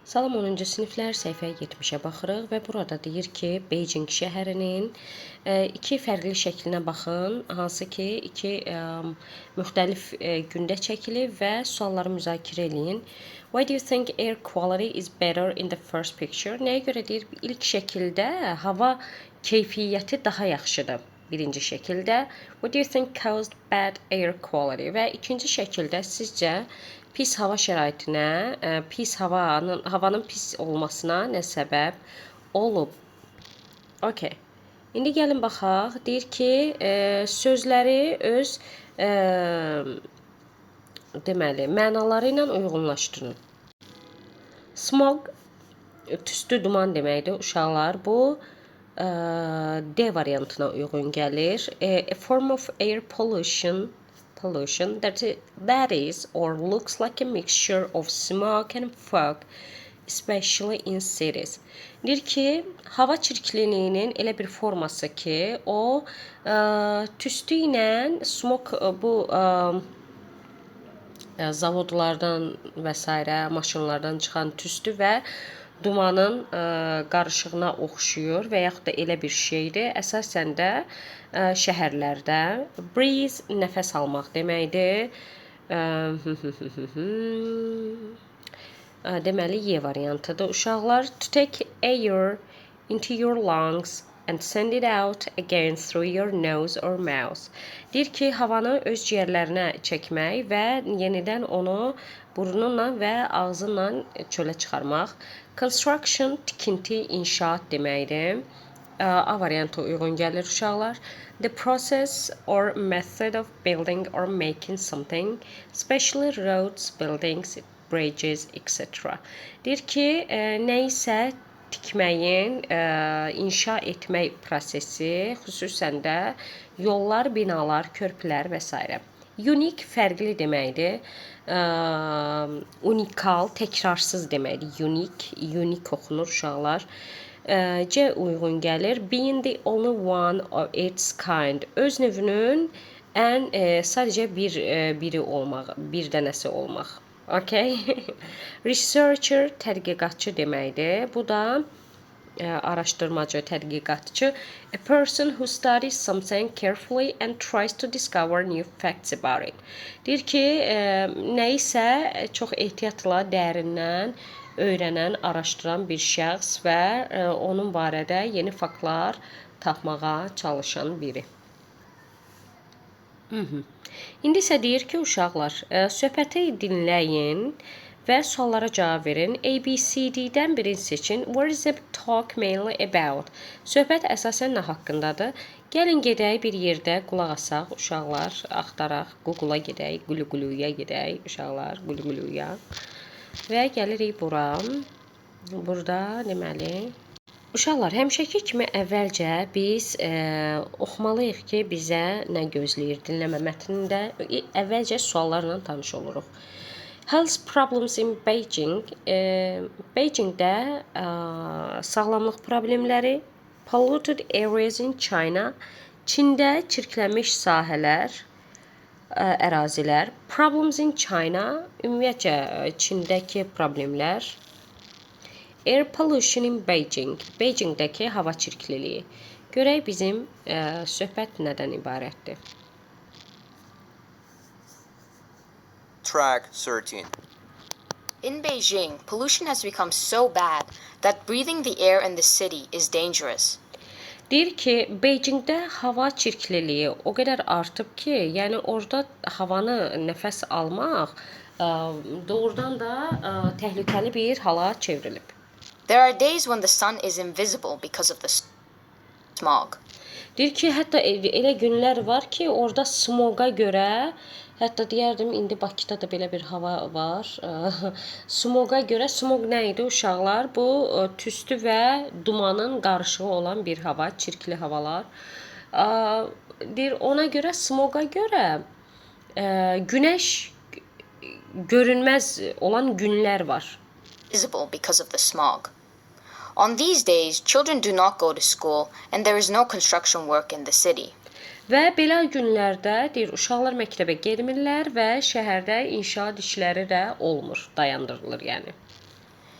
Salam 10-cu siniflər, səhifə 70-ə baxırıq və burada deyir ki, Beijing şəhərinin iki fərqli şəklinə baxın, hansı ki, iki müxtəlif gündə çəkilib və sualları müzakirə eləyin. Why do you think air quality is better in the first picture? Nəyə görə deyir, ilk şəkildə hava keyfiyyəti daha yaxşıdır? Birinci şəkildə. What do you think caused bad air quality? Və ikinci şəkildə sizcə pis hava şəraitinə, pis havanın pis olmasına nə səbəb olub? Okay. İndi gəlin baxaq. Deyir ki, sözləri öz deməli, mənaları ilə uyğunlaşdırın. Smog tüstü duman deməkdir uşaqlar. Bu D variantına uyğun gəlir. A form of air pollution that is or looks like a mixture of smoke and fog, especially in cities. Deyir ki, hava çirkliliyinin elə bir forması ki, o tüstü ilə smog bu zavodlardan və sairə maşınlardan çıxan tüstü və dumanın qarışığına oxşuyur və yaxud da elə bir şeydir. Əsasən də şəhərlərdə. Breathe nəfəs almaq deməkdir. Deməli, Y variantıdır uşaqlar. To take air into your lungs and send it out again through your nose or mouth. Deyir ki, havanı öz ciyərlərinə çəkmək və yenidən onu burnunla və ağzınla çölə çıxarmaq. Construction, tikinti, inşaat deməkdir. A variantı uyğun gəlir uşaqlar. The process or method of building or making something, especially roads, buildings, bridges, etc. Deyir ki, nə isə tikməyin, inşa etmək prosesi, xüsusən də yollar, binalar, körpülər və s. Unique fərqli deməkdir. Unikal, təkrarsız deməkdir. Unique, unique oxunur uşaqlar. C uyğun gəlir. Being the only one of its kind. Öz növünün ən sadəcə biri olmaq, bir dənəsi olmaq. Okay. Researcher tədqiqatçı deməkdir. Bu da araşdırmacı, tədqiqatçı. A person who studies something carefully and tries to discover new facts about it. Deyir ki, nəyisə çox ehtiyatla, dərindən öyrənən, araşdıran bir şəxs və onun barədə yeni faktlar tapmağa çalışan biri. İndi isə deyir ki, uşaqlar, söhbəti dinləyin və suallara cavab verin. A, B, C, D-dən birini seçin. What is the talk mainly about? Söhbət əsasən nə haqqındadır? Gəlin gedək bir yerdə qulaq asaq, uşaqlar, axtaraq, Google-a gedək, Gulu-Guluya gedək, uşaqlar, Gulu-Guluya. Və gəlirik bura. Burada deməli, uşaqlar, həmişəki kimi əvvəlcə biz oxumalıyıq ki, bizə nə gözləyir dinləmə mətnində. Əvvəlcə suallarla tanış oluruq. Health problems in Beijing. Beijingdə sağlamlıq problemləri, polluted areas in China, Çində çirklənmiş sahələr, ərazilər, problems in China, ümumiyyətcə Çindəki problemlər, air pollution in Beijing, Beijingdəki hava çirkliliyi. Görək bizim söhbət nədən ibarətdir? Track 13. In Beijing, pollution has become so bad that breathing the air in the city is dangerous. Deyir ki, Beijingdə hava çirkliliyi o qədər artıb ki, yəni orada havanı nəfəs almaq doğrudan da təhlükəli bir hala çevrilib. There are days when the sun is invisible because of the smog. Deyir ki, hətta elə günlər var ki, orada smoqa görə, hətta deyərdim, indi Bakıda da belə bir hava var. Smoqa görə, smog nə idi uşaqlar? Bu, tüstü və dumanın qarışığı olan bir hava, çirkli havalar. Deyir, ona görə, smoqa görə günəş görünməz olan günlər var. Visible because of the smog. On these days, children do not go to school and there is no construction work in the city. Və belə günlərdə deyir, uşaqlar məktəbə getmirlər və şəhərdə inşaat işləri də olmur, dayandırılır yəni.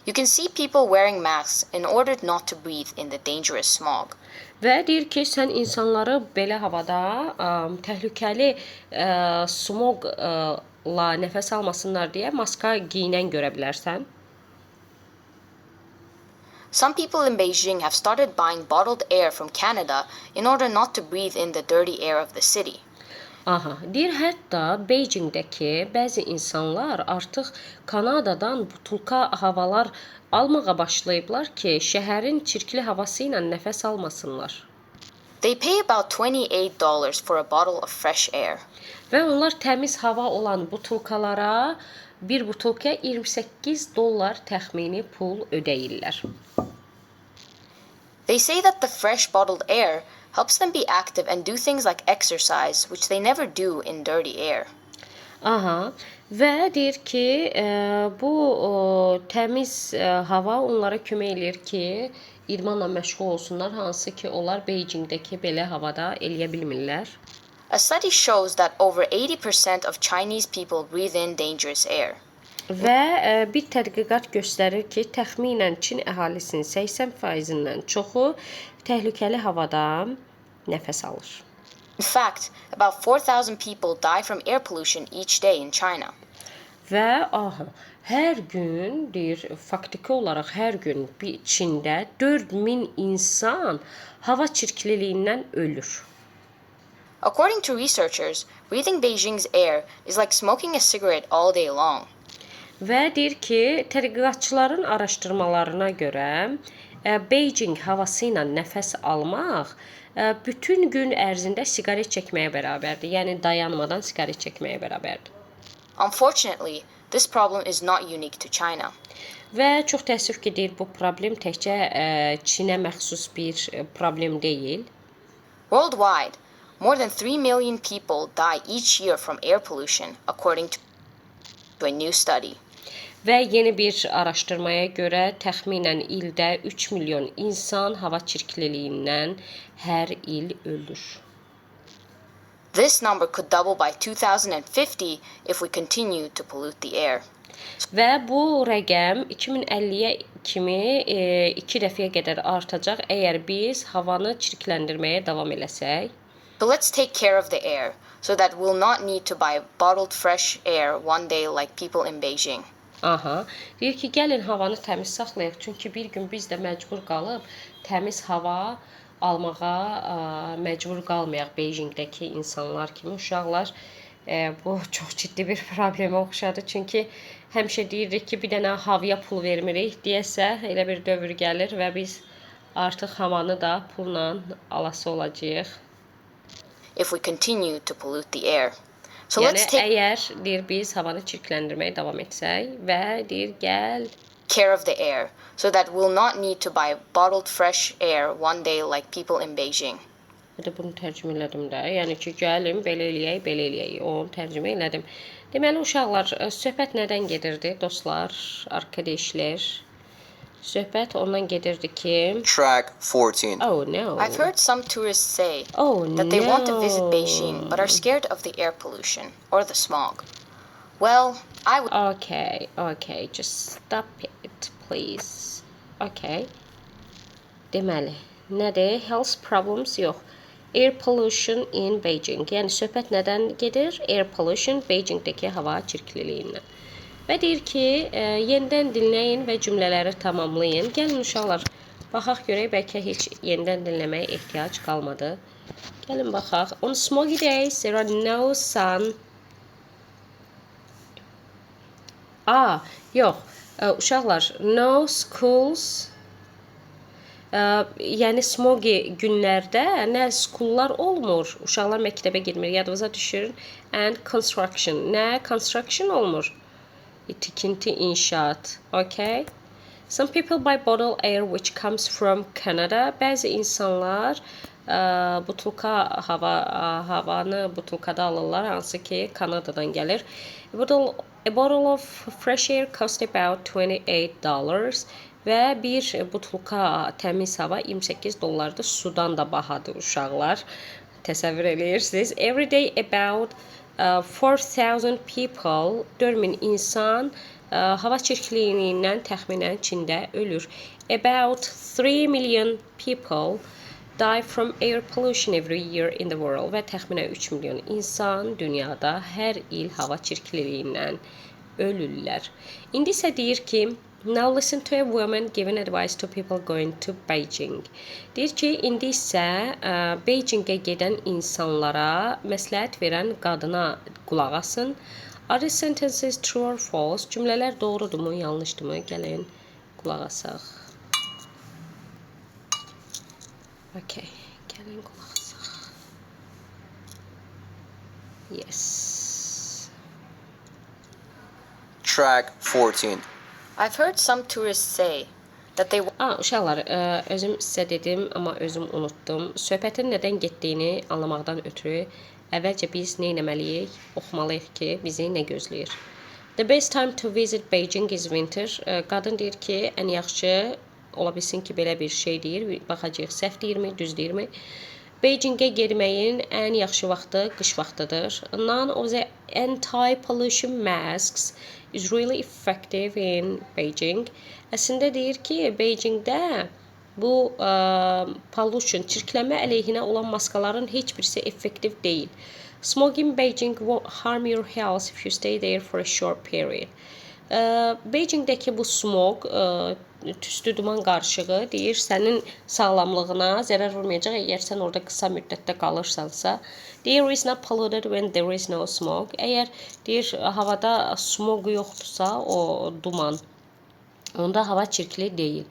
You can see people wearing masks in order not to breathe in the dangerous smog. Və deyir ki, sən insanları belə havada təhlükəli smoqla nəfəs almasınlar deyə maska geyinən görə bilərsən. Some people in Beijing have started buying bottled air from Canada in order not to breathe in the dirty air of the city. Aha, deyir hətta Beijingdəki bəzi insanlar artıq Kanadadan butulka havalar almağa başlayıblar ki, şəhərin çirkli havası ilə nəfəs almasınlar. They pay about $28 for a bottle of fresh air. Və onlar təmiz hava olan butulkalara bir butulkaya 28 dollar təxmini pul ödəyirlər. They say that the fresh bottled air helps them be active and do things like exercise, which they never do in dirty air. Aha. Və deyir ki, bu təmiz hava onlara kömək eləyir ki, idmanla məşğul olsunlar, hansı ki, onlar Beijingdəki belə havada eləyə bilmirlər. A study shows that over 80% of Chinese people breathe in dangerous air. Və bir tədqiqat göstərir ki, təxminən Çin əhalisinin 80%-dən çoxu təhlükəli havada nəfəs alır. In fact, about 4,000 people die from air pollution each day in China. Və aha, hər gün deyir, faktiki olaraq hər gün bir Çində 4000 insan hava çirkliliyindən ölür. According to researchers, breathing Beijing's air is like smoking a cigarette all day long. Və deyir ki, tədqiqatçıların araşdırmalarına görə Beijing havası ilə nəfəs almaq bütün gün ərzində siqaret çəkməyə bərabərdir. Yəni dayanmadan siqaret çəkməyə bərabərdir. Unfortunately, this problem is not unique to China. Və çox təəssüf ki, deyir bu problem təkcə Çinə məxsus bir problem deyil. Worldwide, more than 3 million people die each year from air pollution, according to a new study. Və yeni bir araşdırmaya görə təxminən ildə 3 milyon insan hava çirkliliyindən hər il ölür. This number could double by 2050 if we continue to pollute the air. Və bu rəqəm 2050-yə kimi iki dəfəyə qədər artacaq əgər biz havanı çirkləndirməyə davam eləsək. So let's take care of the air so that we'll not need to buy bottled fresh air one day like people in Beijing. Aha. Deyir ki, gəlin havanı təmiz saxlayaq, çünki bir gün biz də məcbur qalıb təmiz hava almağa məcbur qalmayaq Beijingdəki insanlar kimi. Uşaqlar, bu çox ciddi bir problemə oxşadı. Çünki həmişə deyirik ki, bir dənə havaya pul vermirik deyəsə, elə bir dövr gəlir və biz artıq havanı da pulla alası olacağıq. If we continue to pollute the air. So Yəni let's take əgər deyir biz havanı çirkləndirməyə davam etsək və deyir gəl care of the air so that we'll not need to buy bottled fresh air one day like people in Beijing. Bir də bunu tərcümə elədim də. Yəni ki, gəlin belə eləyək, belə eləyək. Onu tərcümə elədim. Deməli uşaqlar, söhbət nədən gedirdi dostlar, arkadaşlar? Söhbət ondan gedirdi ki, Track 14. oh no. I've heard some tourists say Oh that they want to visit no. Beijing but are scared of the air pollution or the smog. Well, I would Okay, okay, just stop it, please. Okay. Deməli, nədir? Health problems yox. Air pollution in Beijing. Yəni söhbət nədən gedir? Air pollution Beijingdəki hava çirkliliyindən. Və deyir ki, yenidən dinləyin və cümlələri tamamlayın. Gəlin uşaqlar, baxaq görək bəlkə heç yenidən dinləməyə ehtiyac qalmadı. Gəlin baxaq. On smoggy days there are no sun. A, yox. Uşaqlar, no schools. Yəni smoggy günlərdə nə schoollar olmur, uşaqlar məktəbə getmir, yadınıza düşür. And construction. Nə construction olmur? Tikinti, inşaat. Okay? Some people buy bottled air which comes from Canada. Bəzi insanlar butulka havanı butulkada alırlar, hansı ki Kanadadan gəlir. A bottle of fresh air cost about $28 və bir butulka təmiz hava 28 dollardır. Sudan da bahadır uşaqlar. Təsəvvür eləyirsiniz. Every day about 4000 people, 4000 insan Hava çirkliliyindən təxminən Çində ölür. About 3 million people die from air pollution every year in the world və təxminən 3 milyon insan dünyada hər il hava çirkliliyindən ölürlər. İndi isə deyir ki, now listen to a woman giving advice to people going to Beijing. Deyir ki, indi isə Beijingə gedən insanlara məsləhət verən qadına qulaq asın. Are the sentences true or false? Cümlələr doğrudurmu, yanlışdırmı? Gəlin qulaq asaq. Okay, gəlin qulaq asaq. Yes. Track 14. I've heard some tourists say that they Uşaqlar, özüm sizə dedim, amma özüm unutdum. Söhbətin nədən getdiyini anlamaqdan ötürü əvvəlcə biz nə etməliyik? Oxumalıyıq ki, bizi nə gözləyir. The best time to visit Beijing is winter. Qadın deyir ki, ən yaxşı ola bilsin ki, belə bir şey deyir. Baxacağıq, səhv deyirmi, düz deyirmi? Beijingə getməyin ən yaxşı vaxtı qış vaxtıdır. None of the anti-pollution masks is really effective in Beijing. Əslində deyir ki, Beijingdə bu pollution, çirklənmə əleyhinə olan maskaların heç birisi effektiv deyil. Smog in Beijing won't harm your health if you stay there for a short period. Beijingdəki bu smog, tüstü duman qarışığı deyir, sənin sağlamlığına zərər vurmayacaq əgər sən orada qısa müddətdə qalırsansa. The air is not polluted when there is no smog. Əgər deyir havada smog yoxdursa, o duman, onda hava çirkli deyil.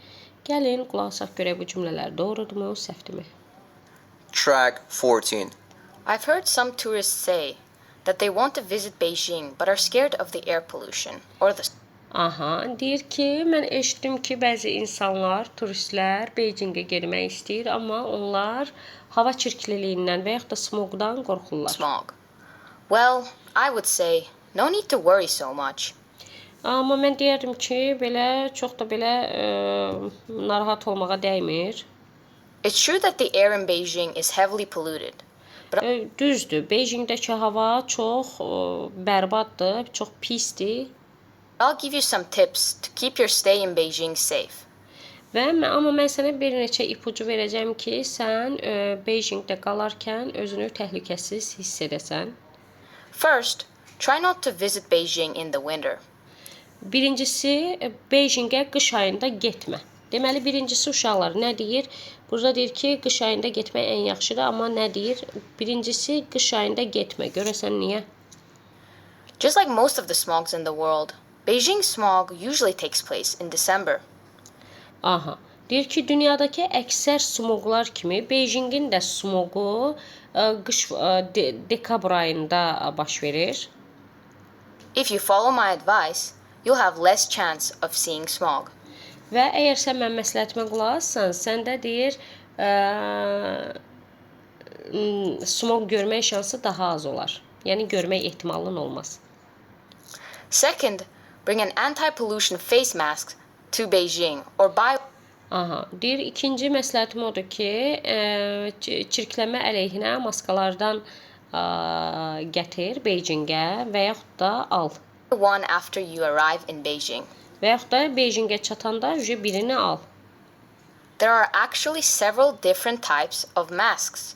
Gəlin qulaq asaq görək bu cümlələr doğrudurmu, səhvdirmi? Track 14. I've heard some tourists say that they want to visit Beijing but are scared of the air pollution or the Aha, deyir ki, mən eşitdim ki, bəzi insanlar, turistlər Beijingə getmək istəyir, amma onlar hava çirkliliyindən və yaxud da smoqdan qorxurlar. smog. Well, I would say no need to worry so much. Amma mən deyərdim ki, belə çox da belə narahat olmağa dəymir. It's true that the air in Beijing is heavily polluted, but Düzdür, Beijingdəki hava çox bərbaddır, çox pisdir. I'll give you some tips to keep your stay in Beijing safe. Və amma mən sənə bir neçə ipucu verəcəm ki, sən Beijingdə qalarkən özünü təhlükəsiz hiss edəsən. First, try not to visit Beijing in the winter. Birincisi, Beijingə qış ayında getmə. Deməli, birincisi uşaqlar nə deyir? Burada deyir ki, qış ayında getmək ən yaxşıdır, amma nə deyir? Birincisi, qış ayında getmə. Görəsən niyə? Just like most of the smogs in the world, Beijing smog usually takes place in December. Aha. Deyir ki, dünyadakı əksər smoqlar kimi Beijingin də smoqu qış dekabr ayında baş verir. If you follow my advice, you'll have less chance of seeing smog. Və əgər sən mənim məsləhətimə qulaq assan, səndə deyir, smoq görmək şansı daha az olar. Yəni görmək ehtimalın olmaz. Second, bring an anti-pollution face mask to Beijing or buy Aha, deyir ikinci məsləhətim odur ki, çirklənmə əleyhinə maskalardan gətir Beijingə və yaxud da al. one after you arrive in Beijing. Və yaxud da Beijingə çatanda birini al. There are actually several different types of masks.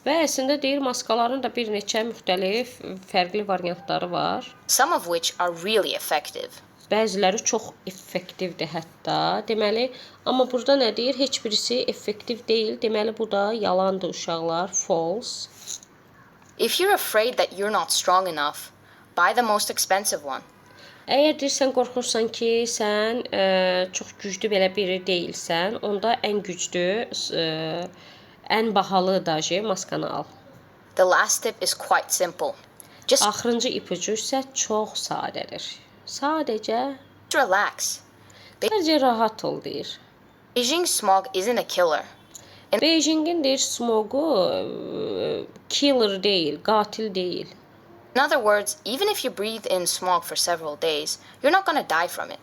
Və əslində deyir maskaların da bir neçə müxtəlif fərqli variantları var. Some of which are really effective. Bəziləri çox effektivdir hətta. Deməli, amma burada nə deyir? Heç birisi effektiv deyil. Deməli, bu da yalandır uşaqlar, false. If you're afraid that you're not strong enough, buy the most expensive one. Əgər deyirsən, qorxursan ki, sən çox güclü belə biri deyilsən, onda ən güclü, ən bahalı daje maskanı al. The last tip is quite simple. Just Axırıncı ipucu isə çox sadədir. Sadəcə relax. Sadəcə rahat ol deyir. Beijing smog isn't a killer. Beijingin deyir smoqu killer deyil, qatil deyil. In other words, even if you breathe in smog for several days, you're not going to die from it.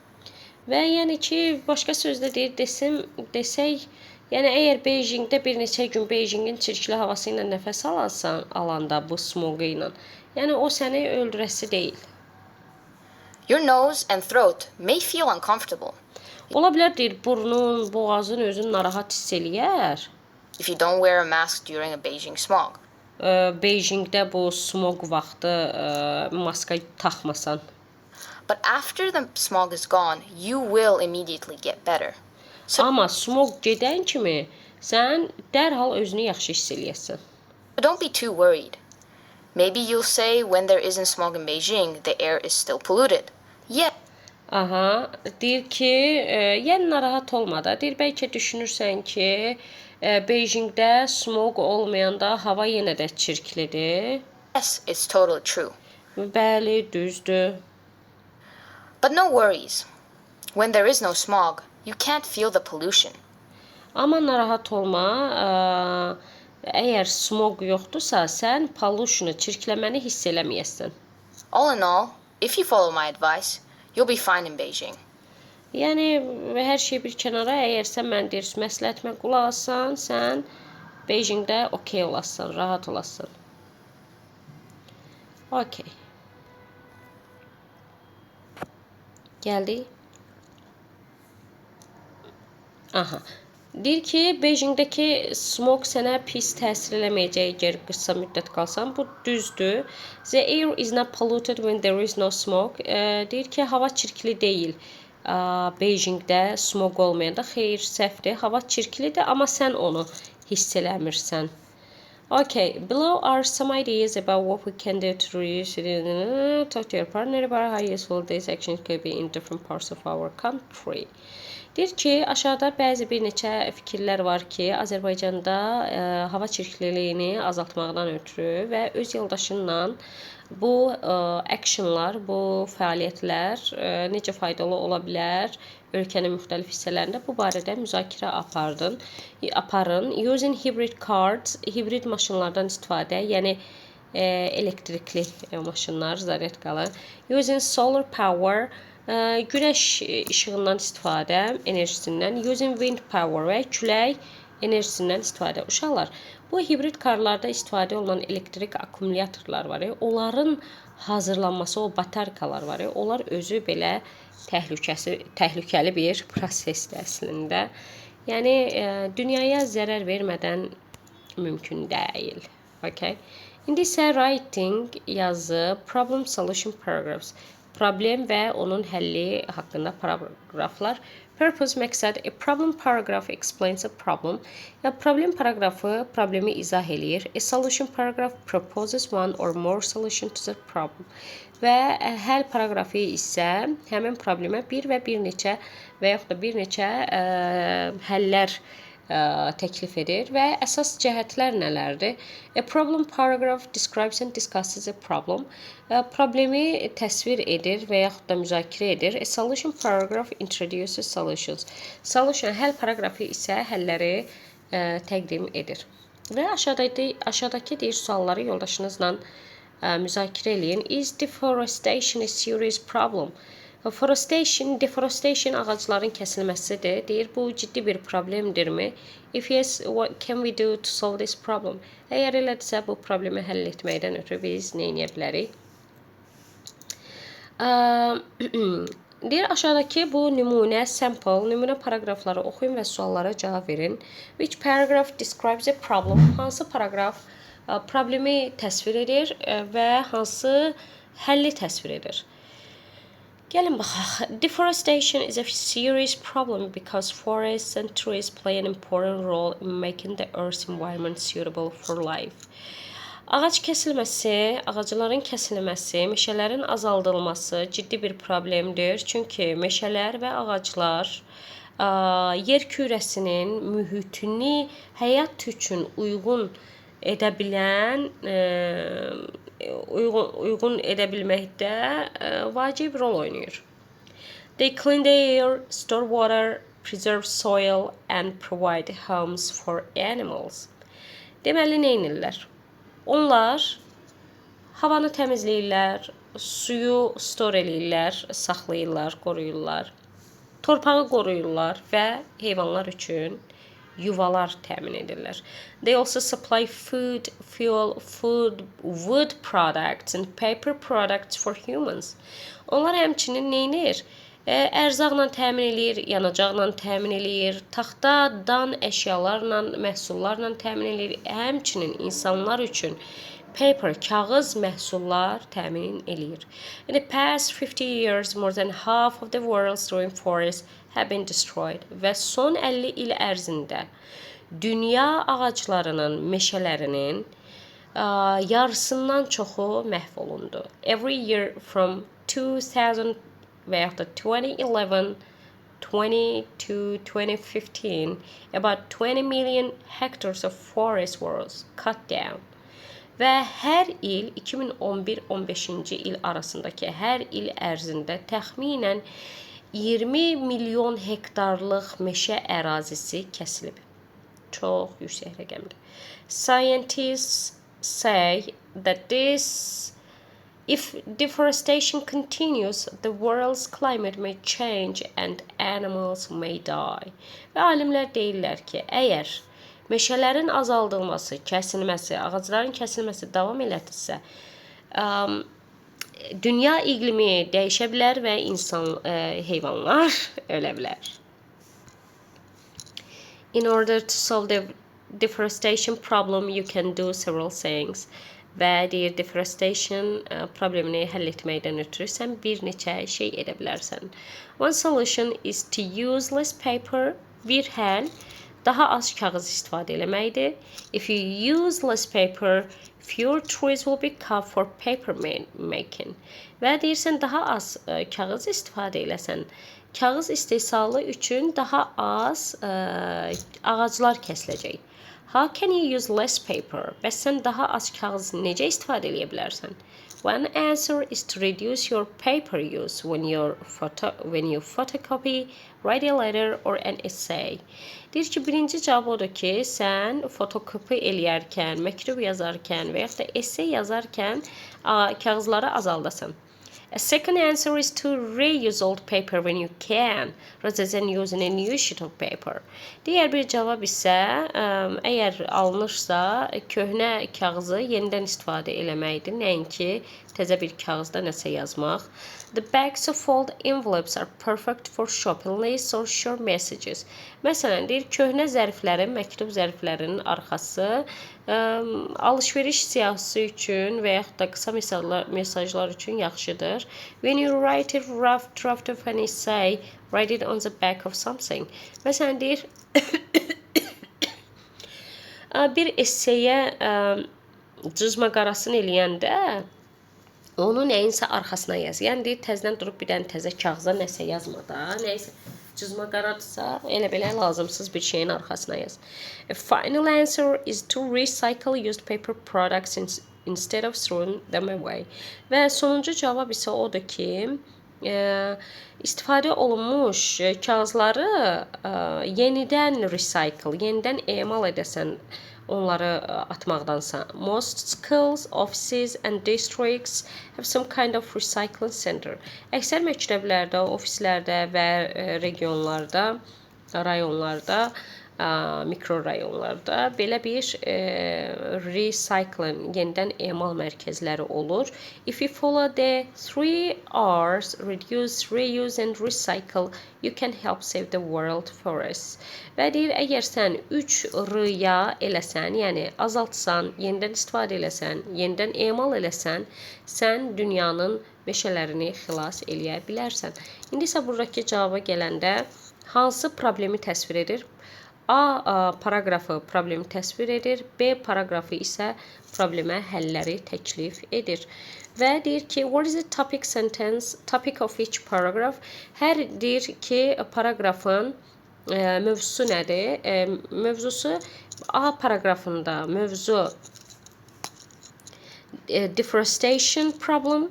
Və yəni ki, başqa sözlə deyir, desək, yəni əgər Beijingdə bir neçə gün Beijingin çirkli havası ilə nəfəs alansan, alanda bu smoqu ilə, yəni o səni öldürəsi deyil. Your nose and throat may feel uncomfortable Ola bilər deyir, burnun, boğazın özünü narahat hiss eləyər. if you don't wear a mask during a Beijing smog. Beijingdə bu smog vaxtı maska taxmasan. But after the smog is gone, you will immediately get better. So Amma smog gedən kimi sən dərhal özünü yaxşı hiss eləyəsən. don't be too worried. Maybe you'll say when there isn't smog in Beijing, the air is still polluted. Yeah, Aha, deyir ki, yəni narahat olma da. Deyir bəlkə düşünürsən ki, Beijingdə smog olmayanda hava yenə də çirklidir. Yes, it's totally true. Bəli, düzdür. But no worries. When there is no smog, you can't feel the pollution. Amma narahat olma. Əgər smog yoxdursa, sən pollution-u, çirkləməni hiss eləməyəsən. All in all, if you follow my advice, you'll be fine in Beijing. Yəni hər şey bir kənara, əgər sən mən deyir məsləhətimə qulaq assan, sən Beijingdə okey olasan, rahat olasan. Okey. Gəldik. Aha. Deyir ki, Beijingdəki smog sənə pis təsir eləməyəcək əgər qısa müddət qalsan. Bu düzdür. The air is not polluted when there is no smoke. Deyir ki, hava çirkli deyil. Beijingdə smog olmayanda xeyr, səhvdir. Hava çirklidir, amma sən onu hiss eləmirsən. Okay, below are some ideas about what we can do to reduce it. Talk to your partner about how useful these actions could be in different parts of our country. Deyir ki, aşağıda bəzi bir neçə fikirlər var ki, Azərbaycanda hava çirkliliyini azaltmaqdan ötürü və öz yoldaşınla bu actionlar, bu fəaliyyətlər necə faydalı ola bilər ölkənin müxtəlif hissələrində bu barədə müzakirə aparın. Using hybrid cars, hibrid maşınlardan istifadə, yəni elektrikli maşınlar, zaryadkalı. Using solar power, günəş işığından istifadə, enerjisindən. Using wind power və külək enerjisindən istifadə. Uşaqlar, bu hibrid karlarda istifadə olunan elektrik akkumulyatorlar var. Onların hazırlanması, o batarkalar var. Onlar özü belə təhlükəli bir prosesdir əslində. Yəni dünyaya zərər vermədən mümkün deyil. Okay. İndi isə writing, yazı, problem solution paragraphs. Problem və onun həlli haqqında paraqraflar. Purpose, məqsəd. A problem paragraph explains a problem. Ya problem paraqrafı problemi izah eləyir. A solution paragraph proposes one or more solution to the problem. Və həll paraqrafı isə həmin problemə bir və bir neçə və yaxud da bir neçə həllər təklif edir və əsas cəhətlər nələrdir? A problem paragraph describes and discusses a problem. Problemi təsvir edir və yaxud da müzakirə edir. A solution paragraph introduces solutions. Solution, həll paraqrafı isə həlləri təqdim edir. Və aşağıdakı deyir sualları yoldaşınızla müzakirə eləyin. Is deforestation a serious problem? Forestation, deforestation ağacların kəsilməsidir. Deyir, bu ciddi bir problemdirmi? If yes, what can we do to solve this problem? Əgər elədirsə, bu problemi həll etməkdən ötürü biz nə edə bilərik? Deyir, aşağıdakı bu nümunə, sample, nümunə paraqrafları oxuyun və suallara cavab verin. Which paragraph describes a problem? Hansı paraqraf problemi təsvir edir və hansı həlli təsvir edir? Gəlin baxaq. Deforestation is a serious problem because forests and trees play an important role in making the earth's environment suitable for life. Ağac kəsilməsi, ağacların kəsilməsi, meşələrin azaldılması ciddi bir problemdir. Çünki meşələr və ağaclar yer kürəsinin mühitini həyat üçün uyğun edə bilən, uyğun edə bilməkdə vacib rol oynayır. They clean the air, store water, preserve soil and provide homes for animals. Deməli, nə edirlər? Onlar havanı təmizləyirlər, suyu store eləyirlər, saxlayırlar, qoruyurlar. Torpağı qoruyurlar və heyvanlar üçün Yuvalar təmin edirlər. They also supply food, fuel, food, wood products and paper products for humans. Onlar həmçinin nə edir? Ərzaqla təmin eləyir, yanacaqla təmin eləyir, taxtadan əşyalarla, məhsullarla təmin eləyir. Həmçinin insanlar üçün paper, kağız məhsullar təmin eləyir. In the past 50 years, more than half of the world's rainforests have been destroyed. Və son 50 il ərzində dünya ağaclarının, meşələrinin yarısından çoxu məhv olundu. Every year from 2000 və yaxud da 2011 20 to 2015, about 20 million hectares of forest was cut down. Və hər il 2011-15-ci il arasındakı hər il ərzində təxminən 20 milyon hektarlıq meşə ərazisi kəsilib. Çox yüksək rəqəmdir. Scientists say that this if deforestation continues, the world's climate may change and animals may die. Və alimlər deyirlər ki, əgər meşələrin azaldılması, kəsilməsi, ağacların kəsilməsi davam elətsə, dünya iqlimi dəyişə bilər və insan heyvanlar ölə bilər. In order to solve the deforestation problem, you can do several things. Və deyir, deforestation problemini həll etməkdən ötürü sən bir neçə şey edə bilərsən. One solution is to use less paper. Bir həll daha az kağız istifadə eləməkdir. If you use less paper, fewer trees will be cut for paper making. Və deyirsən daha az kağız istifadə eləsən, kağız istehsalı üçün daha az ağaclar kəsiləcək. How can you use less paper? Bəs sən daha az kağız necə istifadə eləyə bilərsən? One answer is to reduce your paper use when you photocopy, write a letter or an essay. Deyir ki, birinci cavab odur ki, sən fotokopi eləyərkən, məktub yazarkən və yaxud da essay yazarkən kağızları azaldasan. A second answer is to reuse old paper when you can, rather than using a new sheet of paper. Digər bir cavab isə, əgər alınırsa, köhnə kağızı yenidən istifadə eləməkdir, nəinki təzə bir kağızda nəsə yazmaq. The backs of old envelopes are perfect for shopping lists or short messages. Məsələn, deyir, köhnə zərflərin, məktub zərflərinin arxası alış-veriş siyahısı üçün və yaxud da qısa mesajlar üçün yaxşıdır. When you write a rough draft of an essay, write it on the back of something. Məsələn, deyir, bir esseyə cızma qarasını eləyəndə onu nəyinsə arxasına yaz. Yəni deyir, təzədən durub bir dənə təzə kağıza nəsə yazma da. Nəyisə cızma qaradırsa, elə belə lazımsız bir şeyin arxasına yaz. A final answer is to recycle used paper products instead of throwing them away. Və sonuncu cavab isə odur ki, istifadə olunmuş kağızları yenidən recycle, yenidən emal edəsən onları atmaqdansa. Most schools, offices and districts have some kind of recycling center. Əksər məktəblərdə, ofislərdə və regionlarda, rayonlarda, mikrorayonlarda belə bir recycling, yenidən emal mərkəzləri olur. If you follow the three R's, reduce, reuse and recycle, you can help save the world forests. Və deyir, əgər sən 3 R-ya eləsən, yəni azaltsan, yenidən istifadə eləsən, yenidən emal eləsən, sən dünyanın meşələrini xilas eləyə bilərsən. İndi isə buradakı cavaba gələndə hansı problemi təsvir edir? A paraqrafı problemi təsvir edir, B paraqrafı isə problemə həlləri təklif edir. Və deyir ki, what is the topic sentence, topic of each paragraph? Hər deyir ki, paraqrafın mövzusu nədir? Mövzusu A paraqrafında mövzu deforestation problem,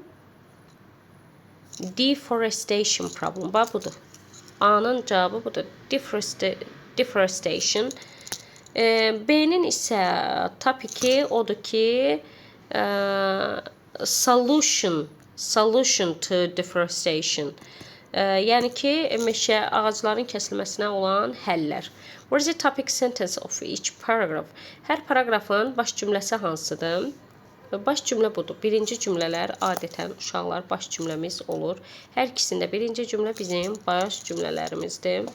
deforestation problem. Bax budur. A-nın cavabı budur. Deforestation. B-nin isə topiki odur ki, solution to deforestation. Yəni ki, meşə ağacların kəsilməsinə olan həllər. What is the topic sentence of each paragraph? Hər paraqrafın baş cümləsi hansıdır? Baş cümlə budur. Birinci cümlələr adətən uşaqlar baş cümləmiz olur. Hər ikisində birinci cümlə bizim baş cümlələrimizdir.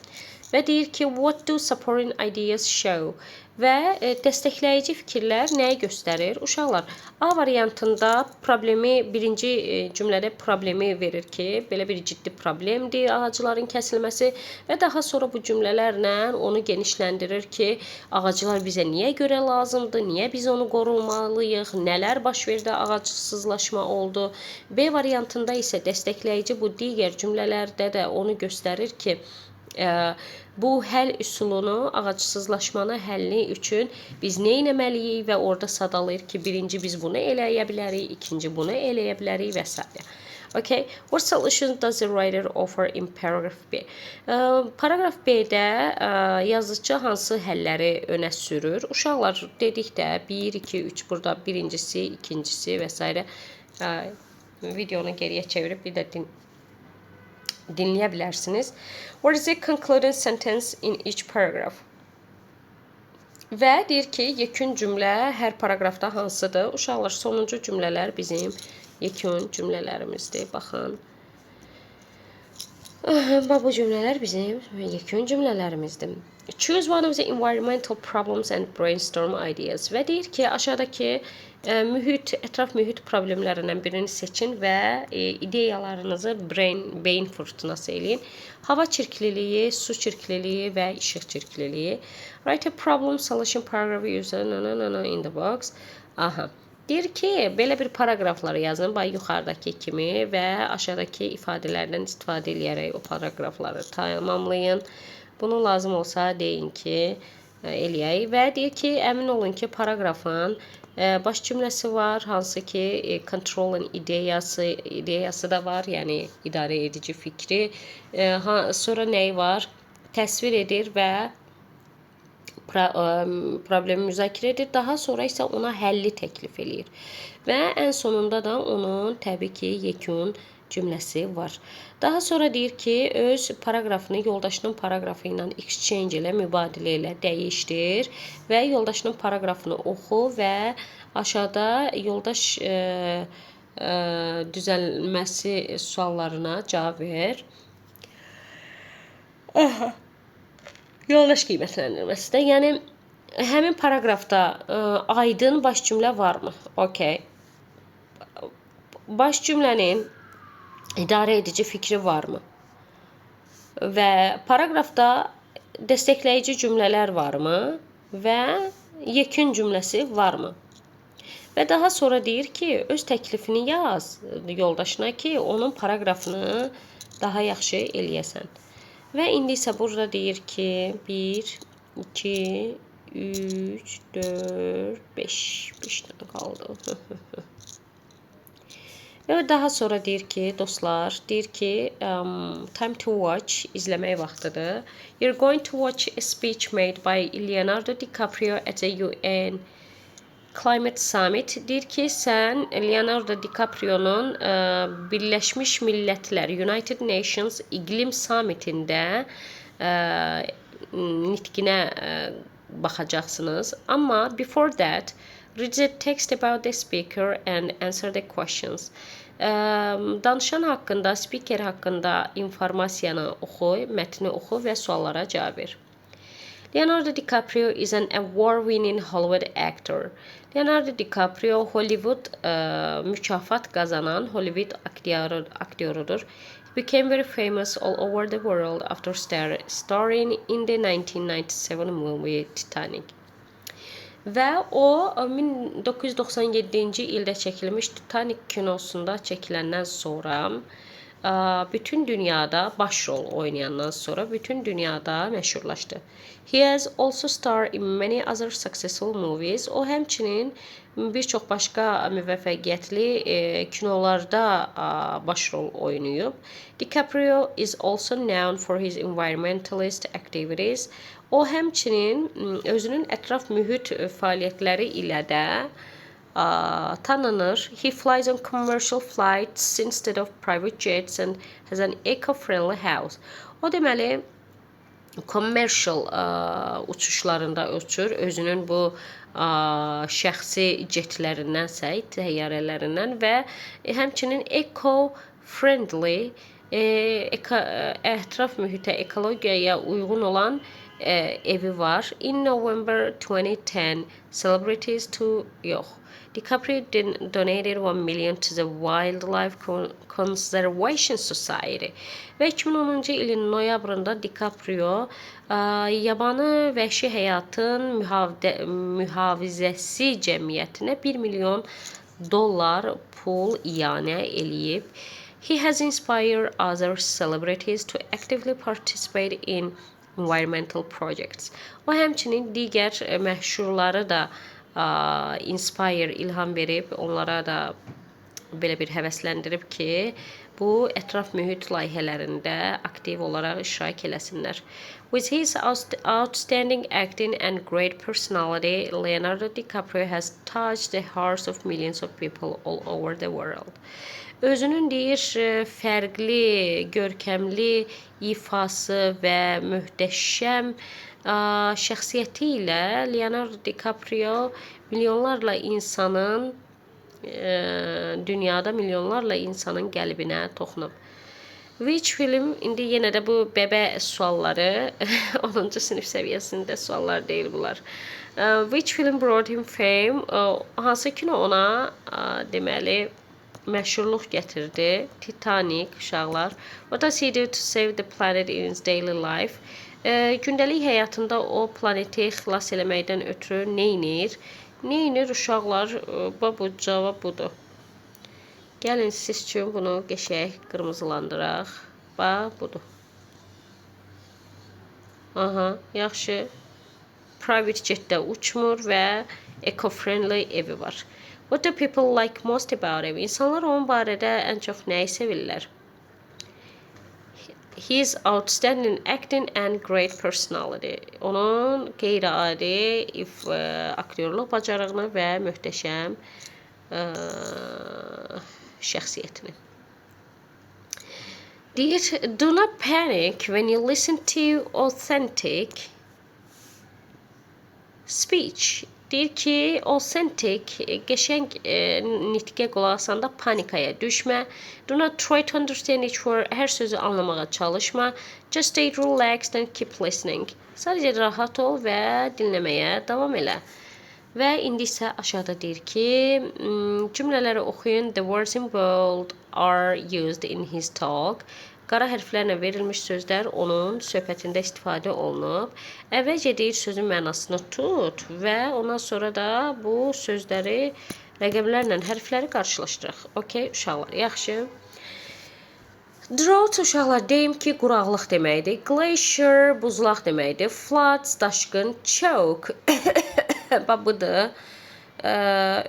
Və deyir ki, what do supporting ideas show? Və dəstəkləyici fikirlər nəyi göstərir? Uşaqlar, A variantında problemi, birinci cümlədə problemi verir ki, belə bir ciddi problemdir ağacların kəsilməsi və daha sonra bu cümlələrlə onu genişləndirir ki, ağaclar bizə niyə görə lazımdır, niyə biz onu qorumalıyıq, nələr baş verdi, ağacsızlaşma oldu. B variantında isə dəstəkləyici bu digər cümlələrdə də onu göstərir ki, bu həll üsulunu, ağacsızlaşmanı həlli üçün biz nə etməliyik və orada sadalayır ki, birinci biz bunu eləyə bilərik, ikinci bunu eləyə bilərik və s. Okay, what solution does the writer offer in paragraph B? Paragraf B-də yazıcı hansı həlləri önə sürür? Uşaqlar dedikdə 1, 2, 3 burada birincisi, ikincisi və s. Videonu geriyə çevirib bir də dinləyə bilərsiniz. What is the concluding sentence in each paragraph? Və deyir ki, yekun cümlə hər paraqrafda hansıdır? Uşaqlar, sonuncu cümlələr bizim yekun cümlələrimizdir. Baxın. Bax, bu cümlələr bizim yekun cümlələrimizdir. Choose one of the environmental problems and brainstorm ideas. Və deyir ki, aşağıdakı mühit, ətraf mühit problemlərindən birini seçin və ideyalarınızı beyin fırtınası eləyin. Hava çirkliliyi, su çirkliliyi və işıq çirkliliyi. Write a problem solution paragraph using na na na in the box. Aha. Deyir ki, belə bir paraqrafları yazın, bax yuxarıdakı kimi və aşağıdakı ifadələrdən istifadə eləyərək o paraqrafları tamamlayın. Bunu lazım olsa deyin ki, eləyək və deyir ki, əmin olun ki, paraqrafın baş cümləsi var, hansı ki, controlling ideyası da var, yəni idarə edici fikri. Sonra nəyi var? Təsvir edir və problemi müzakirə edir. Daha sonra isə ona həlli təklif eləyir. Və ən sonunda da onun təbii ki, yekun cümləsi var. Daha sonra deyir ki, öz paraqrafını yoldaşının paraqrafı ilə exchange elə, mübadilə elə, dəyişdir və yoldaşının paraqrafını oxu və aşağıda yoldaş düzəlməsi suallarına cavab ver. Aha. Yoldaş qiymətləndirməsi də, yəni həmin paraqrafda aydın baş cümlə varmı? Okay. Baş cümlənin idarə edici fikri varmı? Və paraqrafda dəstəkləyici cümlələr varmı? Və yekun cümləsi varmı? Və daha sonra deyir ki, öz təklifini yaz yoldaşına ki, onun paraqrafını daha yaxşı eləyəsən. Və indi isə burada deyir ki, 1, 2, 3, 4, 5. 5 dənə qaldı. Və daha sonra deyir ki, dostlar, deyir ki, time to watch, izləmək vaxtıdır. You're going to watch a speech made by Leonardo DiCaprio at the UN Climate Summit. Deyir ki, sən Leonardo DiCaprio'nun Birləşmiş Millətlər, United Nations İqlim Summitində nitqinə baxacaqsınız. Amma before that, read the text about the speaker and answer the questions. Danışan haqqında, speaker haqqında informasiyanı oxu, mətni oxu və suallara cavab ver. Leonardo DiCaprio is an award-winning Hollywood actor. Leonardo DiCaprio Hollywood mükafat qazanan Hollywood aktyorudur. He became very famous all over the world after starring in the 1997 movie Titanic. Və o 1997-ci ildə çəkilmiş Titanic kinosunda çəkiləndən sonra bütün dünyada baş rol oynayandan sonra bütün dünyada məşhurlaşdı. He has also starred in many other successful movies. O həmçinin bir çox başqa müvəffəqiyyətli kinolarda baş rol oynayıb. DiCaprio is also known for his environmentalist activities. O həmçinin özünün ətraf mühit fəaliyyətləri ilə də tanınır. He flies on commercial flights instead of private jets and has an eco-friendly house. O deməli commercial uçuşlarında uçur. Özünün bu şəxsi jetlərindənsə, təyyarələrindən və həmçinin eco-friendly, ətraf mühitə, ekologiyaya uyğun olan evi var. In November 2010, celebrities to yox. DiCaprio donated 1 million to the Wildlife Conservation Society. Və 2010-cu ilin noyabrında DiCaprio yabanı vəhşi həyatın mühafizəsi cəmiyyətinə 1 milyon dollar pul iyanə eləyib. He has inspired other celebrities to actively participate in environmental projects. O həmçinin digər məşhurları da inspire, ilham verib, onlara da belə bir həvəsləndirib ki, bu ətraf mühit layihələrində aktiv olaraq iştirak eləsinlər. With his outstanding acting and great personality, Leonardo DiCaprio has touched the hearts of millions of people all over the world. Özünün deyir fərqli, görkəmli ifası və möhtəşəm şəxsiyyəti ilə Leonardo DiCaprio milyonlarla insanın dünyada milyonlarla insanın qəlbinə toxunub. Which film, indi yenə də bu bəbə sualları, 10-cu sinif səviyyəsində suallar deyil bunlar. Which film brought him fame? Hansı kino ona deməli məşhurluq gətirdi? Titanic, uşaqlar. What does he do to save the planet in his daily life? Gündəlik həyatında o planeti xilas eləməkdən ötürü nə edir? Nə edir uşaqlar? Bax bu cavab budur. Gəlin siz üçün bunu qəşəng qırmızılandıraq. Bax budur. Aha, yaxşı. Private jetdə uçmur və eco-friendly evi var. What do people like most about him? İnsanlar onun barədə ən çox nəyi sevirlər? His outstanding acting and great personality. Onun qeyri-adi aktyorluq bacarığını və möhtəşəm şəxsiyyətini. Deyir, do not panic when you listen to authentic speech. Deyir ki, authentic, qəşəng nitqə qulaq asanda panikaya düşmə. Do not try to understand each word. Hər sözü anlamağa çalışma. Just stay relaxed and keep listening. Sadəcə rahat ol və dinləməyə davam elə. Və indi isə aşağıda deyir ki, cümlələri oxuyun. The words in bold are used in his talk. Qara hərflərlə verilmiş sözlər onun söhbətində istifadə olunub. Əvvəlcə deyir sözün mənasını tut və ondan sonra da bu sözləri rəqəmlərlə hərfləri qarşılaşdıraq. Okay, uşaqlar, yaxşı. Drought, uşaqlar, deyim ki, quraqlıq deməkdir. Glacier buzlaq deməkdir. Floods daşqın, choke bax budur.